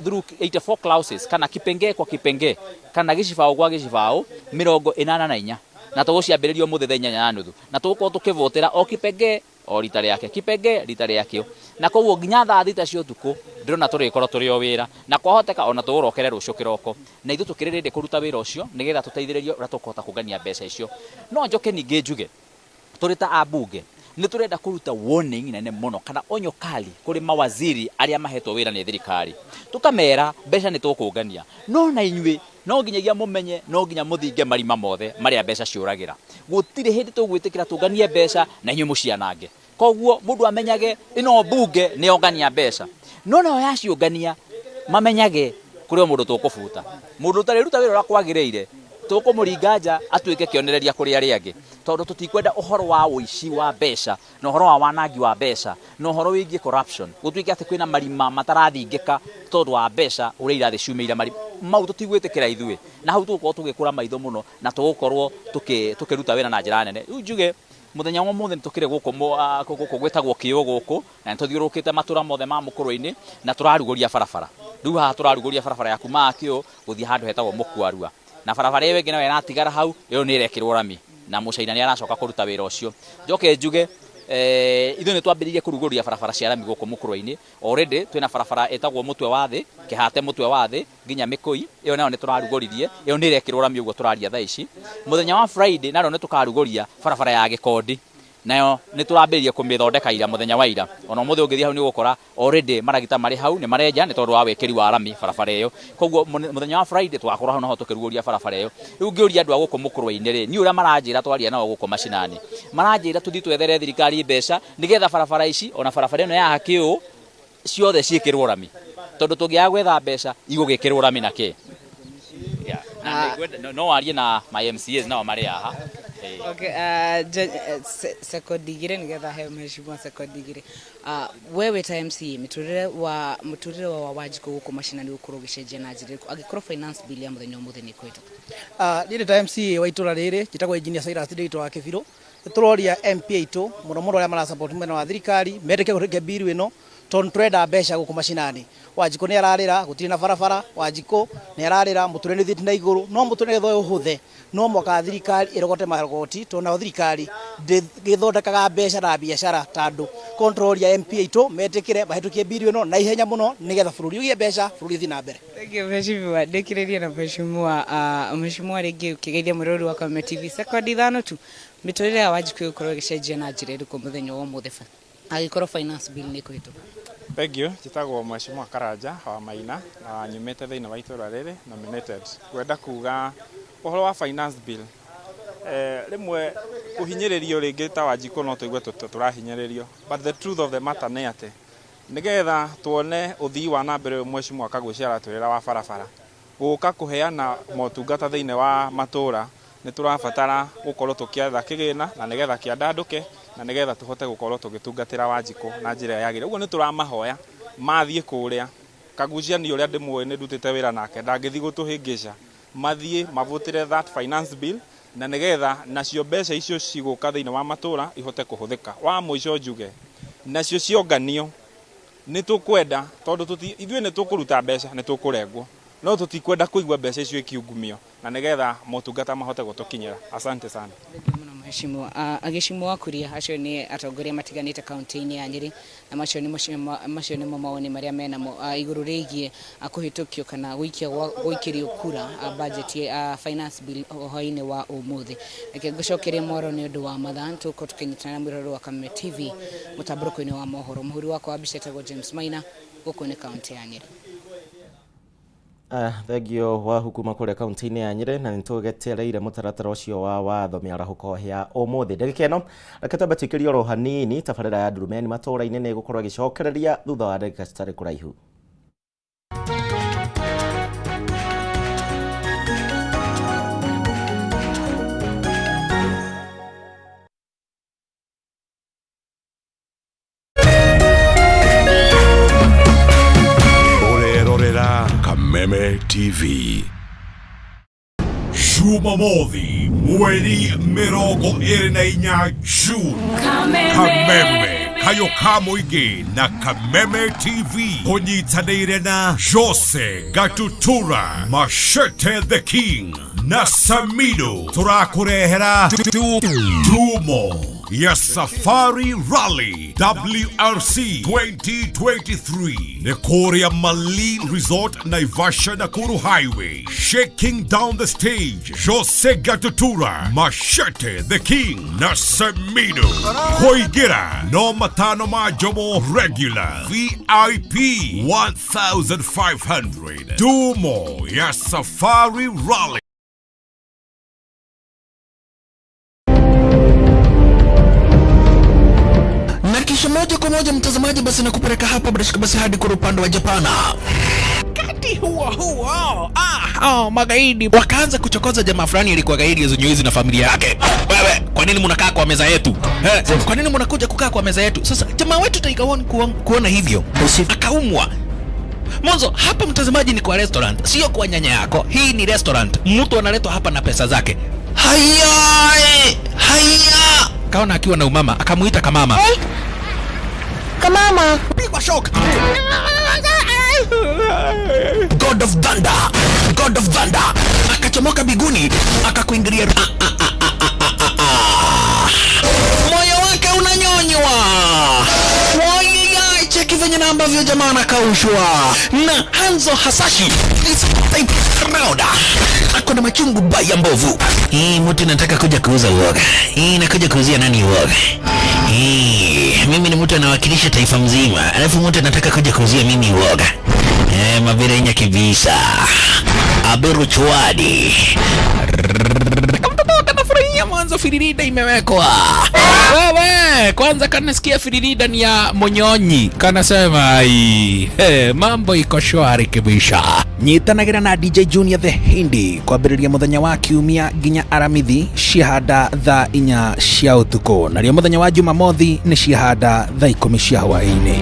Speaker 12: through 84 clauses, kana kipengee kwa kipengee, kana gĩcibaũ gwa gĩcibaũ 84, na tũgũciambĩrĩria ũmũthĩ thaa 8:30, na tũgũkorwo tũkĩvotera o kipengee o rita rĩake, kipengee rita rĩakĩo, na koguo nginya thaa 6 cia ũtukũ ndĩrona tũrĩkorwo tũrĩ o wĩra, na kwahoteka ona tũũrokere rũciũ kĩroko, na ithuĩ tũkĩrĩ ready kũruta wĩra ũcio nĩgetha tũteithĩrĩrie ũrĩa tũkũhota kũngania mbeca icio. No njoke ningĩ njuge tũrĩ ta ambunge nĩ tũrenda kũruta warning nene mũno kana onyo kali kũrĩ mawaziri arĩa mahetwo wĩra nĩ thirikari, tũkamera mbeca nĩ tũkũngania, no na inyuĩ no nginyagia mũmenye, no nginya mũthinge marima mothe marĩa mbeca ciũragĩra. Gũtirĩ hĩndĩ tũgwĩtĩkĩra tũnganie mbeca na inyuĩ mũcianange. Koguo mũndũ amenyage ĩno mbunge nĩ yongania mbeca, no nayo yaciũngania mamenyage kũrĩ o mũndũ tũkũbuta. Mũndũ ũtarĩruta wĩra ũrĩa kwagĩrĩire tũkũmũringa nja atuĩke kĩonereria kũrĩ arĩa angĩ, tondũ tũtikwenda ũhoro wa ũici wa mbeca na ũhoro wa wanangi wa mbeca na ũhoro wĩgiĩ corruption, gũtuĩke atĩ kwĩna marima matarathingĩka tondũ wa mbeca ũrĩa irathiĩ ciumĩire marima mau, tũtigwĩtĩkĩra ithuĩ. Na hau tũgũkorwo tũgĩkũra maitho mũno na tũgũkorwo tũkĩruta wĩra na njĩra nene. Rĩu njuge Muthenya wa muthi nĩtũkĩrĩ gũkũ gũkũ gwĩtagwo Kĩũ gũkũ, na nĩtũthiũrũrũkĩte matũra mothe ma Mũkũrwe-inĩ na tũrarugũria barabara. Rĩu haha tũrarugũria barabara ya kuma Kĩũ gũthiĩ handũ hetagwo Mũkwarua, na barabara ĩyo ĩngĩ nayo ĩratigara hau, ĩyo nĩ ĩrekĩrwo rami na Mũcaina nĩ aracoka kũruta wĩra ũcio. Njoke njuge ithuĩ nĩ twambĩrĩirie kũrugũria barabara cia rami gũkũ Mũkũrwe-inĩ. Already twĩna barabara ĩtagwo Mũtwe wa Thĩ, Kĩhate Mũtwe wa Thĩ nginya Mĩkũi, ĩyo nayo nĩ tũrarugũririe, ĩyo nĩ ĩrekĩrwo rami ũguo tũraria thaa ici. Mũthenya wa Friday narĩo nĩ tũkarugũria barabara ya Gĩkondi, nayo nĩ tũrambĩrĩria kũmĩthondeka ira mũthenya wa ira. Ona ũmũthĩ ũngĩthiĩ hau nĩ ũgũkora already maragita marĩ hau nĩ marenja nĩ tondũ wa wĩkĩri wa rami barabara ĩyo. Koguo mũthenya wa Friday tũgakorwo hau naho tũkĩrugũria barabara ĩyo. Rĩu ngĩũria andũ a gũkũ Mũkũrwe-inĩ rĩ, niĩ ũrĩa maranjĩra twaria nao gũkũ macinani, maranjĩra tũthiĩ twethere thirikari mbeca nĩgetha barabara ici ona barabara ĩno ya Kĩũ ciothe ciĩkĩrwo rami, tondũ tũngĩaga gwetha mbeca igũgĩkĩrwo rami na kĩ? No warie na my MCAs nao marĩ haha.
Speaker 11: Okay, sekondi igĩrĩ nĩgetha heo mheshimiwa sekondi igĩrĩ. We wĩ ta MCA, mũtũrĩre wa Wanjikũ gũkũ macinani ũgũkorwo ũgĩcenjia na njĩra ĩrĩkũ angĩkorwo finance bill ya mũthenya ũmũthĩ nĩ ĩkũhĩtũka?
Speaker 13: Niĩ ndĩ ta MCA wa itũra rĩrĩ, njĩtagwo Engineer Cyrus Ndĩritũ wa Kĩbirũ. Nĩ tũroria MP aitũ mũno mũno arĩa mara support mwena wa thirikari metĩkie kũhĩtũkia bill ĩno, tondũ tũrenda mbeca gũkũ macinani. Wanjikũ nĩ ararĩra, gũtirĩ na barabara, Wanjikũ nĩ ararĩra, mũtũrĩre nĩ ũthiĩte na igũrũ, no mũtũrĩre nĩgetha ũhũthe no mwaka thirikari ĩrogote magoti, tondũ nayo thirikari ndĩgĩthondekaga mbeca na biacara ta andũ. Koguo nĩ tũroria MP aitũ metĩkĩre mahĩtũkie bill ĩno na ihenya mũno nĩgetha bũrũri ũgĩe mbeca, bũrũri ũthiĩ na mbere.
Speaker 11: Thank you mheshimiwa. Ndĩkĩrĩrie na mheshimiwa, mheshimiwa rĩngĩ ũkĩgeithia mwĩroreri wa Kameme TV sekondi ithano tu. Mĩtũrĩre ya Wanjikũ ĩgũkorwo ĩgĩcenjia na njĩra ĩrĩkũ mũthenya wa ũmũthĩ angĩkorwo finance bill nĩ ĩkũhĩtũka?
Speaker 14: Thank you. Njĩtagwo Mheshimiwa Karanja wa Maina na nyumĩte thĩinĩ wa itũra rĩrĩ nominated. Ngwenda kuga ũhoro wa finance bill, rĩmwe kũhinyĩrĩrio rĩngĩ ta Wanjikũ no tũigue tũrahinyĩrĩrio, but the truth of the matter nĩ atĩ nĩgetha tuone ũthii wa na mbere ũyũ Mheshimiwa Kaguchia aratwĩrĩra wa barabara gũka kũheana motungata thĩinĩ wa matũra, nĩ tũrabatara gũkorwo tũkĩetha kĩgĩna na nĩgetha kĩandandũke na nĩgetha tũhote gũkorwo tũgĩtungatĩra Wanjikũ na njĩra ĩrĩa yagĩrĩire. Ũguo nĩ tũramahoya mathiĩ kũrĩa Kaguchia, nĩ ũrĩa ndĩmũĩ, nĩ ndutĩte wĩra nake, ndangĩthiĩ gũtũhĩngĩca. Mathiĩ mavotĩre that finance bill na nĩgetha nacio mbeca icio cigũka thĩinĩ wa matũra ihote kũhũthĩka. Wa mũico njuge nacio cionganio nĩ tũkwenda, tondũ ithuĩ nĩ tũkũruta mbeca, nĩ tũkũrengwo, no tũtikwenda kũigua mbeca icio ikiungumio na nĩgetha motungata mahote gũtũkinyĩra. Asante sana.
Speaker 11: Mheshimiwa Agĩcimwo Kuria, acio nĩ atongoria matiganĩte kaunti-inĩ ya Nyĩrĩ, na macio macio nĩmo mawoni marĩa menamo igũrũ rĩgiĩ kũhĩtũkio kana gũikĩrio kura budget ya finance bill hwaĩ-inĩ wa ũmũthĩ. Reke ngũcokerie mwaro nĩ ũndũ wa mathaa, tũgũkorwo tũkĩnyitana na mwĩroreri wa Kameme TV mũtambũrũko-inĩ wa mohoro. Mũhũri wakwa wa mbica etagwo James Maina, gũkũ nĩ kaunti ya Nyĩrĩ.
Speaker 2: Thengio wahu kuma kũrĩa kaunti-inĩ ya Nyĩrĩ, na nĩtũgetereire mũtaratara ũcio wa watho mĩarahũko ya ũmũthĩ. Ndagĩka ĩno reke twambe tũikĩrie oro hanini tabarĩra ya Ndurumeni matũũra-inĩ nĩ ĩgũkorwo ĩgĩcokereria thutha wa ndagĩka citarĩ kũraihu.
Speaker 1: Ũrerorera Kameme TV. Jumamothi mweri 24 June, Kameme Kayo ka Mũingĩ na Kameme TV kũnyitanĩire na Jose Gatutura, Machete the King na Samido tũrakũrehera Tumo ya Safari Rally WRC 2023 nĩ kũrĩa Malin Resort, Naivasha, Nakuru Highway. Shaking down the stage, Jose Gatutura, Machete the King na Samido. Kũingĩra no matano ma njomo regular, VIP 1500. Dumo ya Safari Rally.
Speaker 15: Na kisha moja kwa moja mtazamaji, basi nakupeleka hapa bila shaka basi hadi kwa upande wa Japana. Wakati huo huo, magaidi wakaanza kuchokoza jamaa fulani alikuwa gaidi ya na familia yake. Wewe, kwa nini mnakaa kwa meza yetu? Kwa nini mnakuja kukaa kwa meza yetu? Sasa jamaa wetu Tiger One kuona hivyo akaumwa. Mwanzo hapa mtazamaji ni kwa restaurant, sio kwa nyanya yako. Hii ni restaurant. Mtu analetwa hapa na pesa zake. Haya, haya. Kaona akiwa na umama, akamuita kamama. Hey. Kamama. Pigwa shock. God of Thunder. God of Thunder. Akachomoka biguni, akakuingilia. Moyo wake unanyonywa. Wai, cheki venye na ambavyo jamaa anakaushwa. Na Hanzo Hasashi is type round. Ako na machungu baya mbovu. Hii mtu nataka kuja kuuza uoga. Hii nakuja kuuzia nani uoga? Hii mimi ni mtu anawakilisha taifa mzima. Alafu mtu anataka kuja kuuzia mimi uoga. Mabirenya kibisa. Aberu chwadi. Kamtoto kanafurahia mwanzo firirida imewekwa. Wewe kwanza kanasikia firirida ni ya Monyonyi. Kanasema ai, mambo iko shwari kibisha. Nyitanagira na DJ Junior the Hindi kwambĩrĩria mũthenya wa kiumia nginya aramithi ciahanda thaa 4 cia ũtukũ, narĩo mũthenya wa Jumamothi nĩ ciahanda thaa 10 cia hwaĩ-inĩ.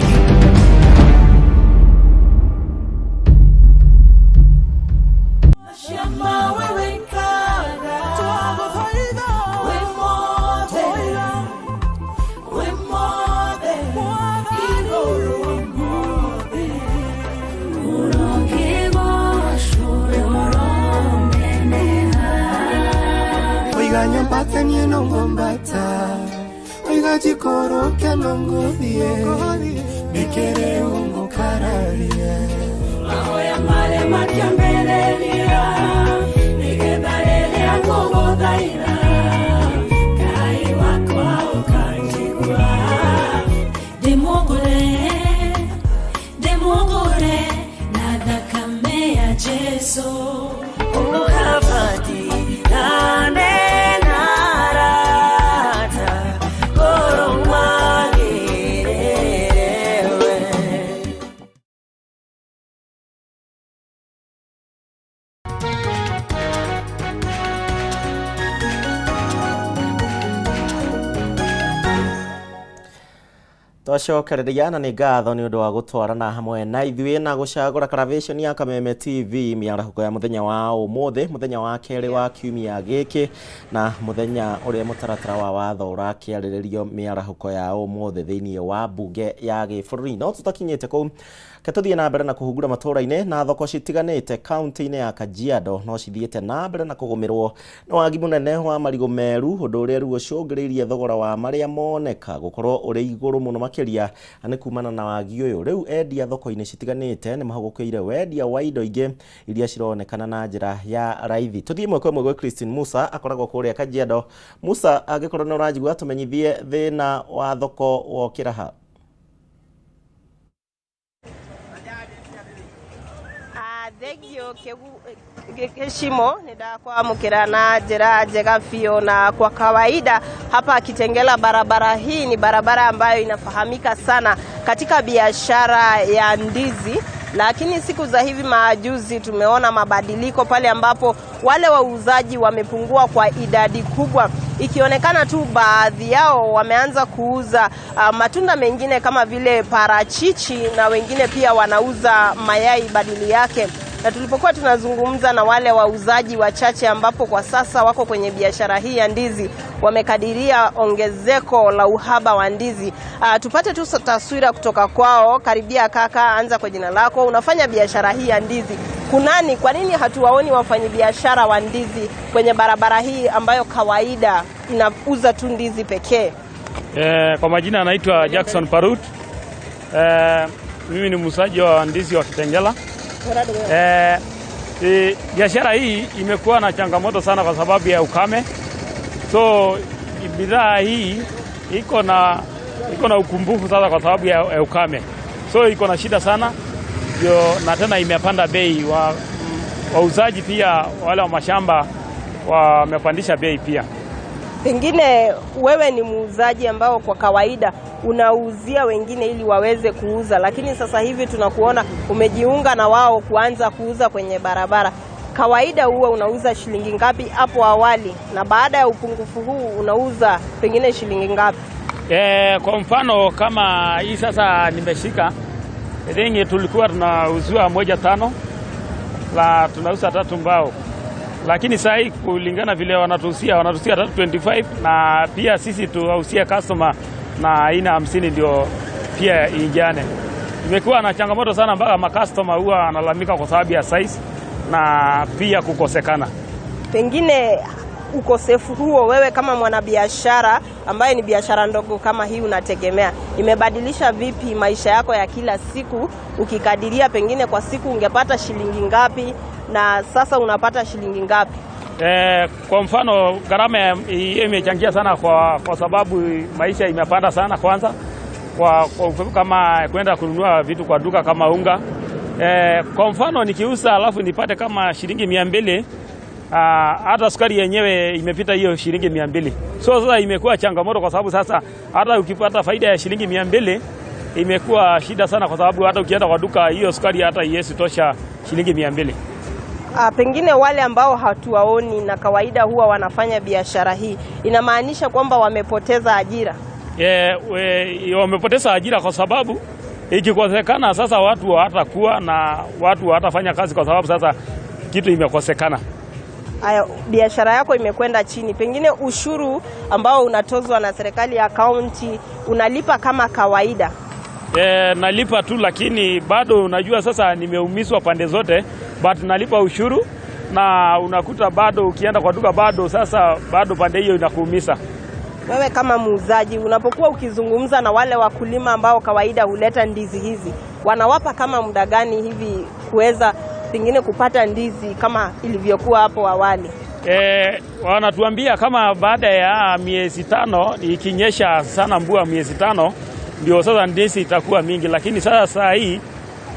Speaker 2: Twacokereria na nĩ ngatho nĩ ũndũ wa gũtwarana hamwe na ithuĩ na gũcagũra Karavation ya Kameme TV mĩarahũko ya mũthenya wa ũmũthĩ, mũthenya wa kerĩ wa kiumia gĩkĩ, na mũthenya ũrĩa mũtaratara wa watho ũrakĩarĩrĩrio mĩarahũko ya ũmũthĩ thĩinĩ wa mbunge ya gĩbũrũri. No tũtakinyĩte kũu, ketũthiĩ na mbere na kũhungura matũũra-inĩ na thoko citiganĩte kaunti-inĩ ya Kajiado no cithiĩte na mbere na kũgũmĩrwo nĩ wagi mũnene wa marigũ meru, ũndũ ũrĩa rĩu ũcũngĩrĩirie thogora wa marĩa moneka gũkorwo ũrĩ igũrũ mũno makĩria nĩ kumana na wagi ũyũ. Rĩu endia thoko-inĩ citiganĩte nĩ mahũgũkĩire wendia wa indo ingĩ iria cironekana na njĩra ya raithi. Tũthiĩ ĩmwe kwa ĩmwe gwĩ Christine Musa, akoragwo kũrĩa Kajiado. Musa, angĩkorwo nĩ ũranjigua, tũmenyithie thĩna wa thoko wokĩra ha.
Speaker 3: Thengio Kishimo, nĩndakwamũkĩra na njĩra njega biũ. Na kwa kawaida hapa Kitengela, barabara hii ni barabara ambayo inafahamika sana katika biashara ya ndizi, lakini siku za hivi majuzi tumeona mabadiliko pale ambapo wale wauzaji wamepungua kwa idadi kubwa, ikionekana tu baadhi yao wameanza kuuza matunda mengine kama vile parachichi, na wengine pia wanauza mayai badili yake. Na tulipokuwa tunazungumza na wale wauzaji wachache ambapo kwa sasa wako kwenye biashara hii ya ndizi, wamekadiria ongezeko la uhaba wa ndizi. Tupate tu taswira kutoka kwao. Karibia kaka, anza kwa jina lako. Unafanya biashara hii ya ndizi, kunani, kwa nini hatuwaoni wafanyabiashara wa ndizi kwenye barabara hii ambayo kawaida inauza tu ndizi pekee?
Speaker 16: Kwa majina anaitwa Jackson Parut. Mimi ni muuzaji wa ndizi wa Kitengela. Biashara hii imekuwa na changamoto sana kwa sababu ya ukame. So bidhaa hii iko na ukumbufu sasa kwa sababu ya ukame. So iko na shida sana ndio, na tena imepanda bei. Wauzaji pia wale wa mashamba wamepandisha bei pia.
Speaker 3: Pengine wewe ni muuzaji ambao kwa kawaida unauzia wengine ili waweze kuuza, lakini sasa hivi tunakuona umejiunga na wao kuanza kuuza kwenye barabara. Kawaida huwa unauza shilingi ngapi hapo awali, na baada ya upungufu huu unauza pengine shilingi ngapi?
Speaker 16: Kwa mfano kama hii sasa nimeshika ringi, tulikuwa tunauzua 1.5 la tunauza 3 mbao. Lakini saa hii kulingana vile wanatuhusia 325 na pia sisi tuwahusia customer na aina 50 ndio pia ingiane. Imekuwa na changamoto sana mpaka makastoma huwa analalamika kwa sababu ya size na pia kukosekana.
Speaker 17: Pengine ukosefu huo, wewe kama mwanabiashara ambaye ni biashara ndogo kama hii unategemea, imebadilisha vipi maisha yako ya kila siku? Ukikadiria pengine kwa siku ungepata shilingi ngapi na sasa unapata shilingi ngapi?
Speaker 16: Kwa mfano gharama imechangia sana kwa sababu maisha imepanda sana kwanza. Kwa kama kwenda kununua vitu kwa duka kama unga. Kwa mfano nikiuza alafu nipate kama shilingi 200, hata sukari yenyewe imepita hiyo shilingi 200. So sasa imekuwa changamoto kwa sababu sasa hata ukipata faida ya shilingi 200 imekuwa shida sana, kwa sababu hata ukienda kwa duka hiyo sukari hata haiwezi tosha shilingi 200.
Speaker 17: Pengine wale ambao hatuwaoni na kawaida huwa wanafanya biashara hii, inamaanisha kwamba wamepoteza ajira?
Speaker 16: Wamepoteza ajira kwa sababu ikikosekana sasa watu hawatakuwa na watu hawatafanya kazi kwa sababu sasa kitu imekosekana.
Speaker 17: Aya, biashara yako imekwenda chini, pengine ushuru ambao unatozwa na serikali ya kaunti unalipa kama kawaida?
Speaker 16: Nalipa tu, lakini bado unajua sasa nimeumizwa pande zote, but nalipa ushuru na unakuta bado ukienda kwa duka bado sasa bado pande hiyo inakuumiza.
Speaker 17: Wewe kama muuzaji unapokuwa ukizungumza na wale wakulima ambao kawaida huleta ndizi hizi, wanawapa kama muda gani hivi kuweza pengine kupata ndizi kama ilivyokuwa hapo awali?
Speaker 16: Wanatuambia kama baada ya miezi 5, ikinyesha sana mvua miezi 5 ndio sasa ndizi itakuwa mingi, lakini sasa saa hii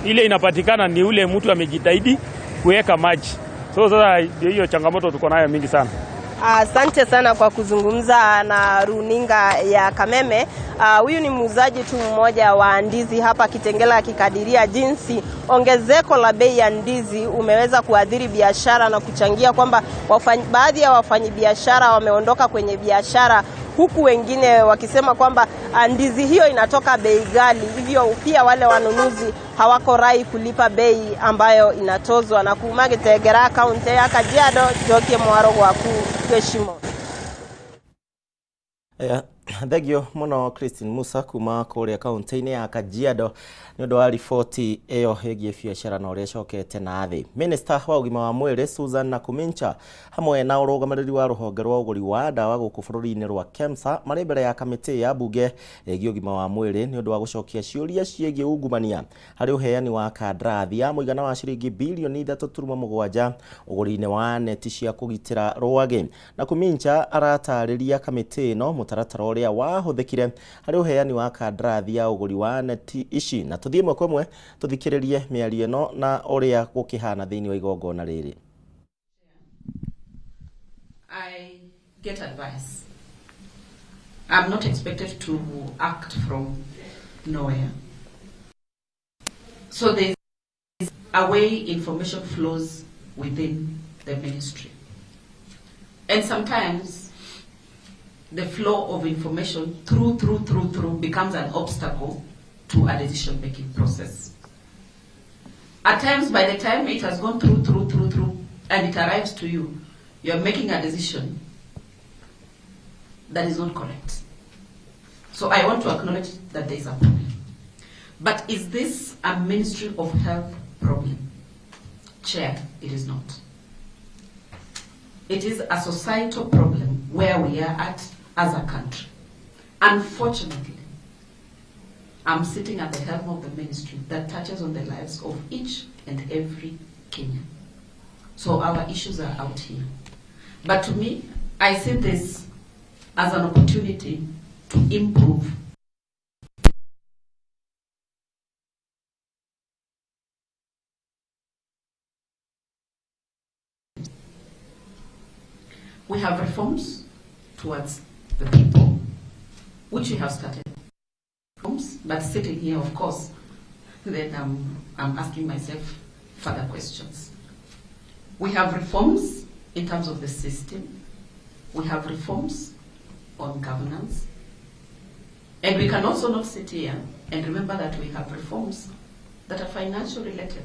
Speaker 16: ile inapatikana ni ule mtu amejitahidi kuweka maji. So sasa ndio hiyo changamoto tuko nayo mingi sana.
Speaker 17: Asante sana kwa kuzungumza na runinga ya Kameme. Huyu ni muuzaji tu mmoja wa ndizi hapa Kitengela akikadiria jinsi ongezeko la bei ya ndizi umeweza kuathiri biashara na kuchangia kwamba baadhi ya wafanyabiashara wameondoka kwenye biashara, huku wengine wakisema kwamba ndizi hiyo inatoka bei ghali, hivyo pia wale wanunuzi hawako rai kulipa bei ambayo inatozwa. Na kuma Gitegera kaunti ya Kajiado, Jokie Mwaro gwaku Gĩcimo.
Speaker 2: Thengio muno Christine Musa kuma kuria kaunti-inĩ ya Kajiado nĩ ũndũ wa riboti ĩyo ĩgiĩ biacara na ũrĩa ĩcokete na thĩ. Minister wa ũgima wa mwĩrĩ Susan Nakhumicha hamwe na ũrũgamĩrĩri wa rũhonge rwa ũgũri wa ndawa gũkũ bũrũri-inĩ rwa KEMSA marĩ mbere ya kamĩtĩ ya mbunge ĩgiĩ ũgima wa mwĩrĩ nĩ ũndũ wa gũcokia ciũria ciĩgiĩ ungumania harĩ ũheani wa kandarathi ya mũigana wa ciringi bilioni 3.7 ũgũri-inĩ wa neti cia kũgitĩra rwagĩ. Nakhumicha aratarĩria kamĩtĩ ĩno mũtaratara ũrĩa wahũthĩkire harĩ ũheani wa kandarathi ya ũgũri wa neti ici, na tũthiĩ ĩmwe kwa ĩmwe tũthikĩrĩrie mĩario ĩno na ũrĩa gũkĩhana thĩinĩ wa igongona rĩrĩ.
Speaker 18: I get advice. I'm not expected to act from nowhere. So there's a way information flows within the ministry. And sometimes the flow of information through becomes an obstacle to a decision-making process. At times, by the time it has gone through, and it arrives to you, you are making a decision that is not correct. So I want to acknowledge that there is a problem. But is this a Ministry of Health problem? Chair, it is not. It is a societal problem where we are at as a country. Unfortunately, I'm sitting at the helm of the ministry that touches on the lives of each and every Kenyan. So our issues are out here. But to me, I see this as an opportunity to improve. We have reforms towards the people, which we have started. Reforms, but sitting here, of course, then I'm asking myself further questions. We have reforms in terms of the system. We have reforms on governance. And we can also not sit here and remember that we have reforms that are financial related.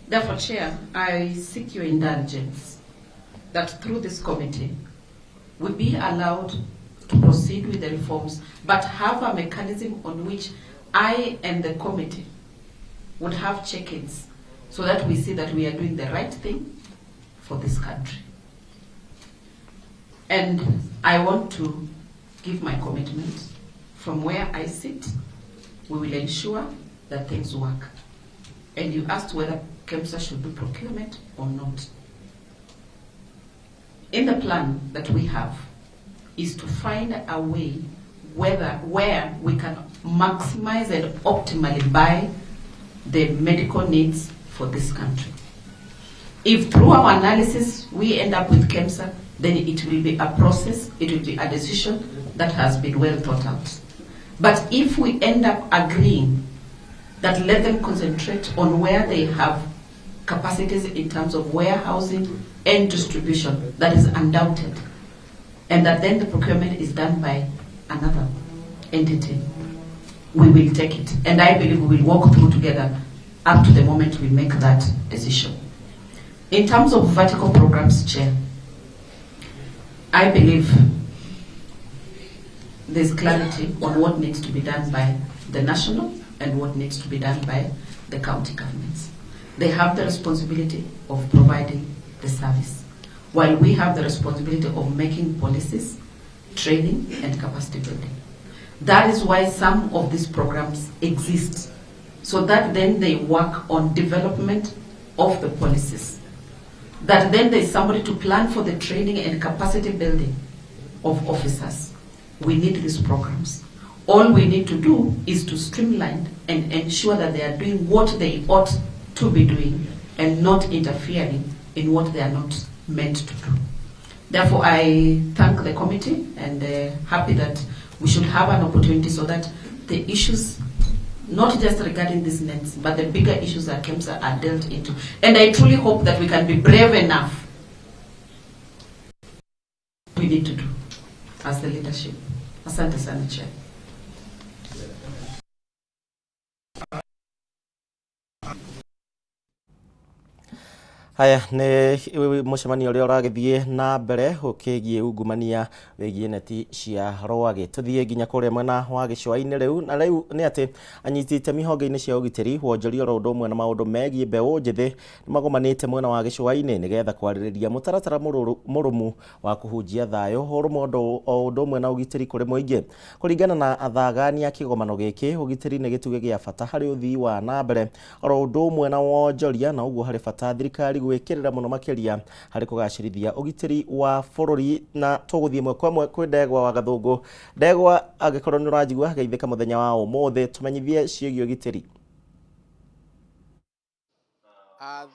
Speaker 18: Therefore, Chair, I seek your indulgence that through this committee we be allowed to proceed with the reforms, but have a mechanism on which I and the committee would have check-ins so that we see that we are doing the right thing for this country. And I want to give my commitment. From where I sit, we will ensure that things work. And you asked whether KEMSA should do procurement or not. In the plan that we have is to find a way where we can maximize and optimally buy the medical needs for this country. If through our analysis we end up with KEMSA, then it will be a process, it will be a decision that has been well thought out. But if we end up agreeing that let them concentrate on where they have capacities in terms of warehousing and distribution, that is undoubted, and that then the procurement is done by another entity, we will take it. And I believe we will walk through together up to the moment we make that decision. In terms of vertical programs, Chair, I believe there's clarity on what needs to be done by the national and what needs to be done by the county governments. They have the responsibility of providing the service, while we have the responsibility of making policies, training, and capacity building. That is why some of these programs exist, so that then they work on development of the policies. That then there's somebody to plan for the training and capacity building of officers. We need these programs. All we need to do is to streamline and ensure that they are doing what they ought to be doing and not interfering in what they are not meant to do. Therefore, I thank the committee and happy that we should have an opportunity so that the issues, not just regarding these nets, but the bigger issues that KEMSA are dealt into. And I truly hope that we can be brave enough. We need to do as the leadership. Asante sana, Chair.
Speaker 2: Haya nĩ mũcemanio ũrĩa ũragĩthiĩ na mbere ũkĩgiĩ ungumania wĩgiĩ neti cia rwagĩ. Tũthiĩ nginya kũrĩa mwena wa gĩcũa-inĩ rĩu, na rĩu nĩ atĩ anyiti itemi honge-inĩ cia ũgitĩri, wonjoria oro ũndũ ũmwe na maũndũ megiĩ mbeũ njĩthĩ nĩ magomanĩte mwena wa gĩcũa-inĩ nĩgetha kwarĩrĩria mũtaratara mũrũmu wa kũhunjia thayũ, ũrũmwe o ũndũ ũmwe na ũgitĩri kũrĩ mũingĩ. Kũringana na athagania kĩgomano gĩkĩ, ũgitĩri nĩ gĩtugĩ gĩa bata harĩ ũthii wa na mbere oro ũndũ ũmwe na wonjoria, na ũguo harĩ bata thirikari gwĩkĩrĩra mũno makĩria harĩ kũgacĩrithia ũgitĩri wa bũrũri. Na tũgũthiĩ ĩmwe kwa ĩmwe kwĩ Ndegwa wa Gathũngũ. Ndegwa, angĩkorwo nĩ ũranjigua, geithĩka mũthenya wa ũmũthĩ, tũmenyithie ciĩgiĩ ũgitĩri.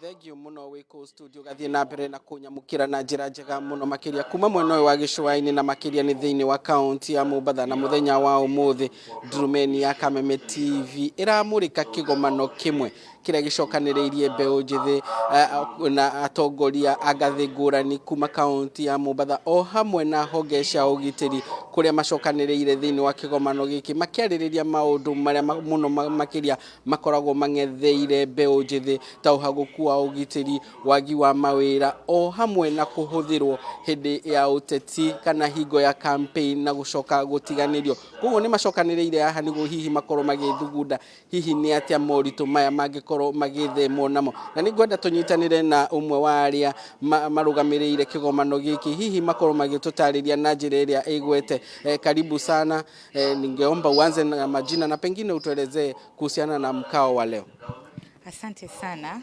Speaker 19: Thengiũ mũno wĩ kũu studio, gathiĩ na mbere na kũnyamũkĩra na njĩra njega mũno makĩria kuma mwena ũyũ wa gĩcũa-inĩ na makĩria nĩ thĩinĩ wa kaunti ya Mombatha. Na mũthenya wa ũmũthĩ ndurumeni ya Kameme TV ĩramũrĩka kĩgomano kĩmwe kĩrĩa gĩcokanĩrĩirie mbeũ njĩthĩ na atongoria a ngathĩ ngũrani kuma kaunti ya Mombatha o hamwe na honge cia ũgitĩri, kũrĩa macokanĩrĩire thĩinĩ wa kĩgomano gĩkĩ makĩarĩrĩria maũndũ marĩa mũno makĩria makoragwo mang'etheire mbeũ njĩthĩ ta ũhagũku wa ũgitĩri, wagi wa mawĩra o hamwe na kũhũthĩrwo hĩndĩ ya ũteti kana hingo ya campaign na gũcoka gũtiganĩrio. Koguo nĩ macokanĩrĩire haha nĩguo hihi makorwo magĩthugunda hihi nĩ atĩa moritũ maya mangĩkorwo magĩthemwo namo. Na nĩ ngwenda tũnyitanĩre na ũmwe wa arĩa marũgamĩrĩire kĩgomano gĩkĩ, hihi makorwo magĩtũtarĩria na njĩra ĩrĩa ĩgwete. Karibu sana. Ningeomba uanze na majina na pengine utuelezee kuhusiana na mkao wa leo.
Speaker 11: Asante sana.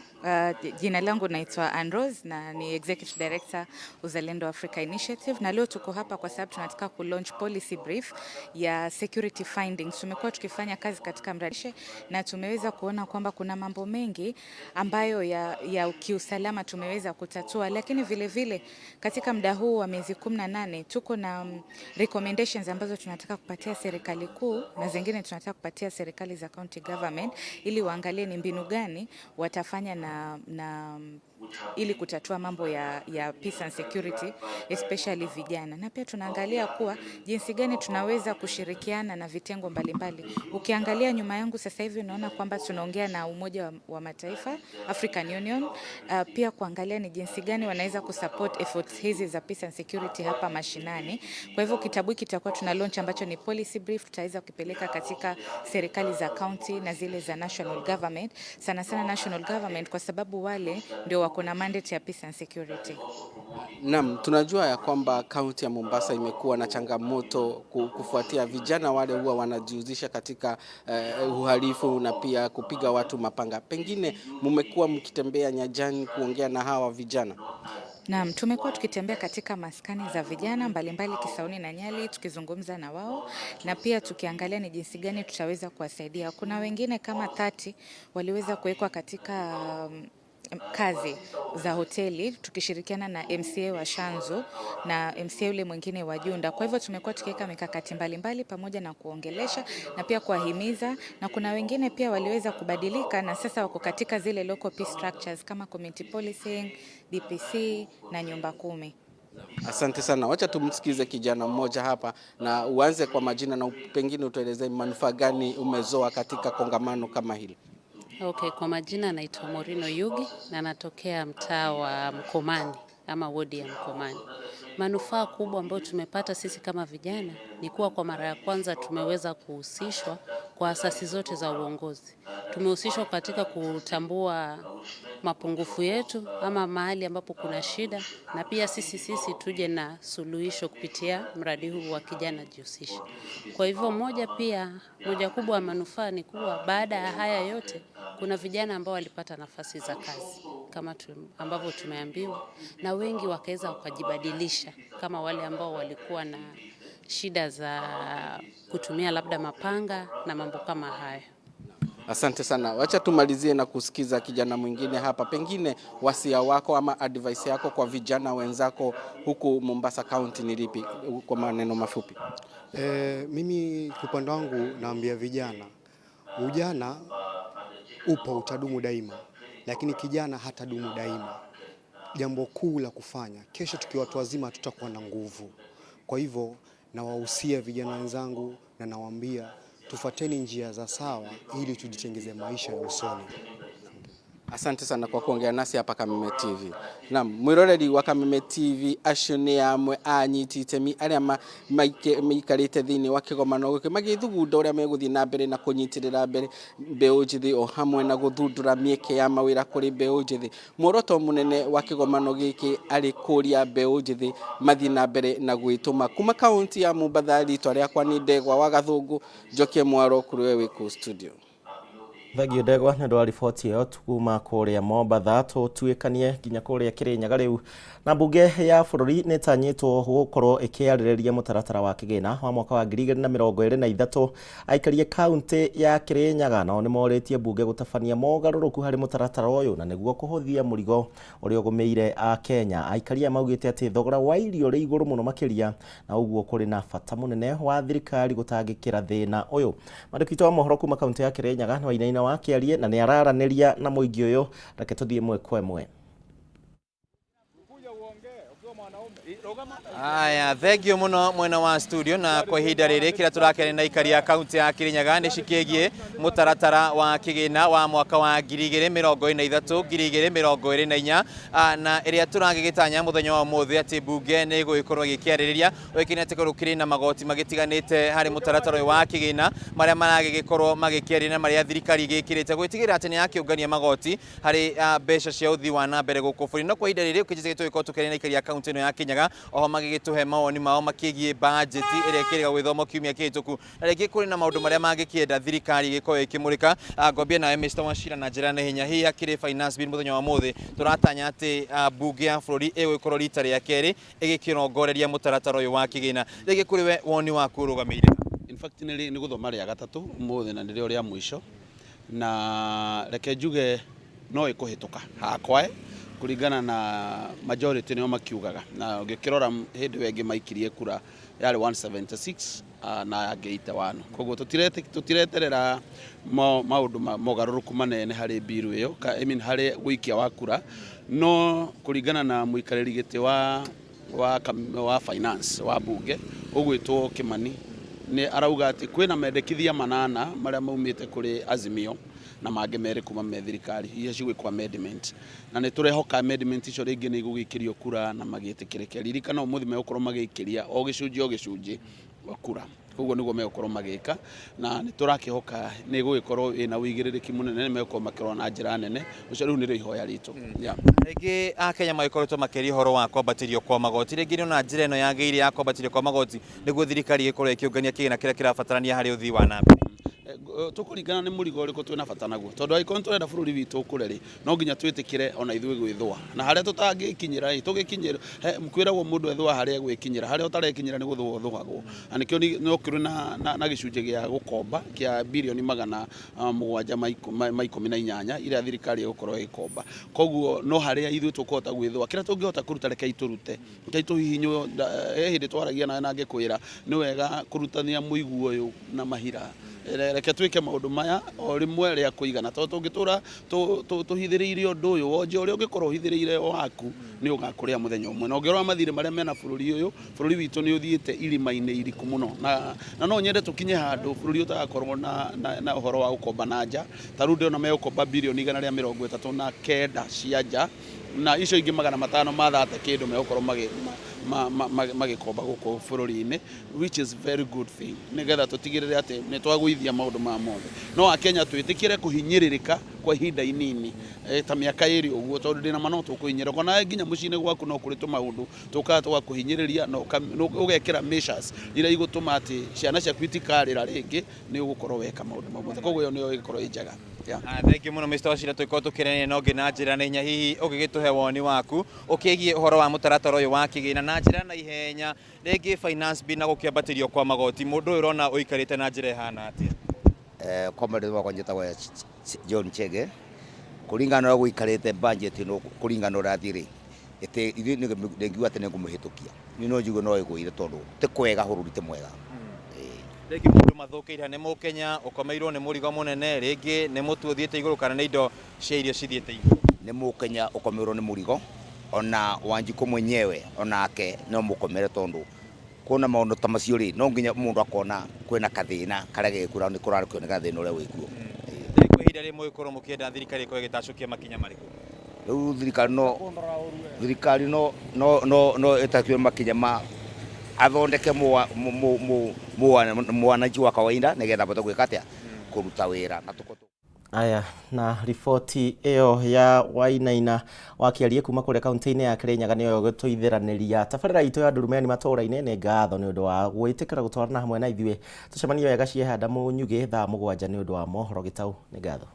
Speaker 11: Jina langu naitwa Anrose na ni Executive Director Uzalendo Africa Initiative, na leo tuko hapa kwa sababu tunataka ku launch policy brief ya security findings. Tumekuwa tukifanya kazi katika mradi na tumeweza kuona kwamba kuna mambo mengi ambayo ya kiusalama tumeweza kutatua, lakini vile vile katika muda huu wa miezi 18 tuko na recommendations ambazo tunataka kupatia serikali kuu na zingine tunataka kupatia serikali za county government ili waangalie ni mbinu gani watafanya na ili kutatua mambo ya peace and security especially vijana, na pia tunaangalia kuwa jinsi gani tunaweza kushirikiana na vitengo mbalimbali. Ukiangalia nyuma yangu sasa hivi unaona kwamba tunaongea na Umoja wa Mataifa, African Union, pia kuangalia ni jinsi gani wanaweza kusupport efforts hizi za peace and security hapa mashinani. Kwa hivyo kitabu hiki kitakuwa tuna launch ambacho ni policy brief, tutaweza kupeleka katika serikali za county na zile za national government, sana sana national government kwa sababu wale ndio wako na mandate ya peace and security.
Speaker 19: Naam, tunajua ya kwamba kaunti ya Mombasa imekuwa na changamoto kufuatia vijana wale huwa wanajihusisha katika uhalifu na pia kupiga watu mapanga. Pengine mmekuwa mkitembea nyajani kuongea na hawa vijana?
Speaker 11: Naam, tumekuwa tukitembea katika maskani za vijana mbalimbali Kisauni na Nyali tukizungumza na wao na pia tukiangalia ni jinsi gani tutaweza kuwasaidia. Kuna wengine kama 30 waliweza kuwekwa katika kazi za hoteli tukishirikiana na MCA wa Shanzu na MCA yule mwingine wa Junda. Kwa hivyo tumekuwa tukiweka mikakati mbalimbali pamoja na kuongelesha na pia kuwahimiza, na kuna wengine pia waliweza kubadilika na sasa wako katika zile local peace structures kama community policing, DPC na nyumba kumi.
Speaker 19: Asante sana. Wacha tumsikize kijana mmoja hapa, na uanze kwa majina na pengine utueleze manufaa gani umezoa katika kongamano kama hili.
Speaker 20: Okay, kwa majina naitwa Morino Yugi na natokea mtaa wa Mkomani ama wodi ya Mkomani. Manufaa kubwa ambayo tumepata sisi kama vijana ni kuwa kwa mara ya kwanza tumeweza kuhusishwa kwa asasi zote za uongozi. Tumehusishwa katika kutambua mapungufu yetu ama mahali ambapo kuna shida, na pia sisi tuje na suluhisho kupitia mradi huu wa Kijana Jihusishe. Kwa hivyo moja kubwa ya manufaa ni kuwa baada ya haya yote kuna vijana ambao walipata nafasi za kazi kama ambavyo tumeambiwa, na wengi wakaweza wakajibadilisha, kama wale ambao walikuwa na shida za kutumia labda mapanga na mambo kama hayo.
Speaker 19: Asante sana. Wacha tumalizie na kusikiza kijana mwingine hapa. Pengine wasia wako ama advice yako kwa vijana wenzako huku Mombasa County ni lipi kwa maneno mafupi?
Speaker 21: Mimi kwa upande wangu naambia vijana, ujana upo utadumu daima, lakini kijana hatadumu daima. Jambo kuu la kufanya, kesho tukiwa watu wazima tutakuwa na nguvu. Kwa hivyo nawahusia vijana wenzangu na nawaambia tufuateni njia za sawa ili tujitengeze maisha ya usoni.
Speaker 19: Asante sana kwa kuongea nasi hapa Kameme TV. Naam, mwiroreri wa Kameme TV acio nĩ amwe anyiti itemi arĩa maikarĩte thĩinĩ wa kĩgomano gĩkĩ magĩthugunda ũrĩa megũthiĩ na mbere na kũnyitĩrĩra mbere mbeũ njĩthĩ o hamwe na gũthundũra mĩeke ya mawĩra kũrĩ mbeũ njĩthĩ. Muoroto mũnene wa kĩgomano gĩkĩ arĩ kũria mbeũ njĩthĩ mathiĩ na mbere na gwĩtũma. Kuma kaunti ya Mombatha, rĩtwa rĩakwa nĩ Ndegwa wa Gathũngũ, Njokie Mwaro kũrĩ we wĩ kũu studio.
Speaker 2: Thengio Ndegwa nĩ ũndũ wa riboti ĩyo kuma kũrĩa Mombatha. Tũtuĩkanie nginya kũrĩa Kĩrĩnyaga rĩu, na mbunge ya bũrũri nĩ ĩtanyĩtwo gũkorwo ĩkĩarĩrĩria mũtaratara wa kĩgĩna wa mwaka wa 2023. Aikaria kaunti ya Kĩrĩnyaga nao nĩ morĩtie mbunge gũtabania mogarũrũku harĩ mũtaratara ũyũ na nĩguo kũhũthia mũrigo ũrĩa ũgũmĩire a Kenya. Aikaria maugĩte atĩ thogora wa irio ũrĩ igũrũ mũno makĩria, na ũguo kũrĩ na bata mũnene wa thirikari gũtangĩkĩra thĩna ũyũ. Mwandĩki witũ wa mohoro kuma kaunti ya Kĩrĩnyaga nĩ Wainaina wa Kĩarie na nĩ araranĩria na mũingĩ ũyũ. Reke tũthiĩ ĩmwe kwa ĩmwe.
Speaker 22: Aya, thengio muno mwena wa studio, na kwa ihinda rĩrĩ kĩrĩa tũrakenia na aikari a kaunti ya Kirinyaga nĩ cikĩgiĩ mũtaratara wa kĩgĩna wa mwaka wa 2023 2024, na ĩrĩa tũragĩgĩtanya mũthenya wa ũmũthĩ atĩ mbunge nĩ ĩgũgĩkorwo ĩgĩkĩarĩrĩria ũĩkaine atĩ gũkĩrĩ na magoti magĩtiganĩte harĩ mũtaratara ũyũ wa kĩgĩna marĩa maragĩgĩkorwo magĩkĩaria na marĩa thirikari ĩgĩkĩrĩte gwĩtigĩrĩra atĩ nĩ yakĩũngania magoti harĩ mbeca cia ũthii wa na mbere gũkũ bũrũri. No kwa ihinda rĩrĩ ũkĩnjĩte tũgĩkorwo tũkĩaria na aikari a kaunti ĩno ya Kirinyaga oho magĩgĩtũhe mawoni mao makĩgiĩ budget ĩrĩa ĩkĩrĩga gwĩthomwo kiumia kĩhĩtũku, na rĩngĩ kũrĩ na maũndũ marĩa mangĩkĩenda thirikari ĩgĩkorwo ĩkĩmũrĩka. Ngwambie nawe Mr. Wachira na njĩra na ihenya, hihi hakĩrĩ finance bill mũthenya wa ũmũthĩ tũratanya atĩ mbunge ya bũrũri ĩgũgĩkorwo rita rĩa kerĩ ĩgĩkĩrongoreria mũtaratara ũyũ wa kĩgĩna, rĩngĩ kũrĩ we woni waku ũrũgamĩire?
Speaker 23: In fact nĩ gũthoma rĩa gatatũ ũmũthĩ na nĩrĩo rĩa mũico, na reke njuge no ĩkũhĩtũka hakwa, Kũringana na majority nĩo makiugaga, na ũngĩkĩrora hĩndĩ ĩyo ĩngĩ maikirie kura yarĩ 176 na angĩ 81. Koguo tũtireterera maũndũ mogarũrũku manene harĩ mbiru ĩyo, I mean harĩ ũikia wa kura, no kũringana na mũikarĩri gĩtĩ wa finance wa bunge ũgwĩtwo Kimani, nĩ arauga atĩ kwĩna mendekithia 8 marĩa maumĩte kũrĩ Azimio na mangĩ merĩ kuma me thirikari iria cigwĩkwo amendment, na nĩ tũrehoka amendment icio rĩngĩ nĩ igũgĩikĩrio kura na magĩtĩkĩrĩke. Ririkana ũmũthĩ megũkorwo magĩikĩria o gĩcunjĩ o gĩcunjĩ kura, koguo nĩguo megũkorwo magĩka, na nĩ tũrakĩhoka nĩ ĩgũgĩkorwo ĩna ũigĩrĩrĩki mũnene, nĩ megũkorwo makĩrora na njĩra nene. Ũcio rĩu nĩrĩo ihoya ritũ.
Speaker 22: Rĩngĩ Akenya magĩkoretwo makĩria ũhoro wa kwambatĩrio kwa magoti, rĩngĩ nĩ ona njĩra ĩno yagĩrĩire ya kwambatĩrio kwa magoti nĩguo thirikari ĩgĩkorwo ĩkĩũngania kĩgĩna kĩrĩa kĩrabatarania harĩ ũthii wa na mbere.
Speaker 23: Tũkũringana nĩ mũrigo ũrĩkũ twĩna bata naguo, tondũ angĩkorwo nĩtũrenda bũrũri witũ ũkũre rĩ, no nginya twĩtĩkĩre ona ithuĩ gwĩthũa, na harĩa tũtangĩkinyĩra rĩ, tũgĩkinyĩre. Kwĩragwo mũndũ ethũa harĩa egwĩkinyĩra, harĩa ũtarekinyĩra nĩ gũthũa ũthũagwo, na nĩkĩo no kũrĩ na gĩcunjĩ gĩa gũkomba kĩa birioni 718 iria thirikari ĩgũkorwo ĩgĩkomba. Koguo no harĩa ithuĩ tũkũhota gwĩthũa, kĩrĩa tũngĩhota kũruta rekei tũrute, rekei tũhihinywo. He hĩndĩ twaragia nawe na ngĩkwĩra nĩ wega kũrutania mũiguo ũyũ na mahira, reke twĩke maũndũ maya o rĩmwe rĩa kũigana, tondũ tũngĩtũra tũhithĩrĩire ũndũ ũyũ, wonje ũrĩa ũngĩkorwo ũhithĩrĩire o waku nĩ ũgakũrĩa mũthenya ũmwe. Na ũngĩrora mathirĩ marĩa mena bũrũri ũyũ, bũrũri witũ nĩ ũthiĩte irima-inĩ iriku mũno, na no nyende tũkinye handũ bũrũri ũtagakorwo na ũhoro wa gũkomba na nja. Ta rĩu ndĩrona megũkomba birioni 139 cia nja, na icio ingĩ 530 kĩndũ megũkorwo magĩkomba gũkũ bũrũri-inĩ, which is very good thing, nĩgetha tũtigĩrĩre atĩ nĩ twagũithia maũndũ maya mothe. No Akenya twĩtĩkĩre kũhinyĩrĩrĩka kwa ihinda inini, ta mĩaka 2 ũguo, tondũ ndĩna ma no tũkũhinyĩrĩka. Onawe nginya mũciĩ-inĩ gwaku no kũrĩ tũmaũndũ tũkaga tũgakũhinyĩrĩria, na ũgekĩra measures iria igũtũma atĩ ciana ciaku itikarĩra rĩngĩ, nĩ ũgũkorwo weka maũndũ mau mothe. Koguo ĩyo nĩyo ĩgũkorwo ĩ njega.
Speaker 22: Thank you mũno Mr. Wachira, tũgĩkorwo tũkĩaranĩria na ũngĩ na njĩra na ihenya, hihi ũngĩgĩtũhe woni waku ũkĩgiĩ ũhoro wa mũtaratara ũyũ wa kĩgĩna na njĩra na ihenya, rĩngĩ finance bill na gũkĩambatĩrio kwa magoti, mũndũ ũyũ ũrona ũikarĩte na njĩra ĩhana atĩa?
Speaker 4: Kwa marĩtwa makwa njĩtagwo John Chege. Kũringana na ũrĩa gũikarĩte budget ĩno, kũringana na ũrĩa ĩrathiĩ rĩ, ithuĩ ndingiuga atĩ nĩngũmĩhĩtũkia. Niĩ no njigue no ĩgũire, tondũ ti kwega, bũrũri ti mwega.
Speaker 22: Rĩngĩ mũndũ mathũkĩire nĩ mũkenya ũkomeirwo nĩ mũrigo mũnene, rĩngĩ nĩ mũtu ũthiĩte igũrũ kana nĩ indo cia irio cithiĩte igũrũ.
Speaker 4: Nĩ mũkenya ũkomeirwo nĩ mũrigo, ona Wanjikũ mwenyewe onake no mũkomere, tondũ kuona maũndũ ta macio rĩ, no nginya mũndũ akona kwĩna kathĩna karĩa gekura, nĩ kũrakĩoneka thĩna ũrĩa wĩkuo.
Speaker 22: Rĩu ihinda rĩmwe mũgĩkorwo mũkĩenda thirikari ĩkorwo ĩgĩtacũkia makinya marĩkũ?
Speaker 4: Rĩu thirikari no ĩtacũkie makinya ma athondeke mwananchi wa kawaida, nĩgetha abote gwĩka atĩa, kũruta wĩra na tũko.
Speaker 2: Aya, na riboti ĩyo ya Wainaina wakĩarie kuma kũrĩa kaunti-inĩ ya Kirinyaga nĩyo gũtũithĩranĩria tabarĩra itũ ya Ndurumeni matũũra-inĩ. Nĩ ngatho nĩ ũndũ wa gwĩtĩkĩra gũtwarana hamwe na ithuĩ. Tũcemanie wega ciehanda Mũnyugĩ thaa 7 nĩ ũndũ wa mohoro gĩtau. Nĩ ngatho.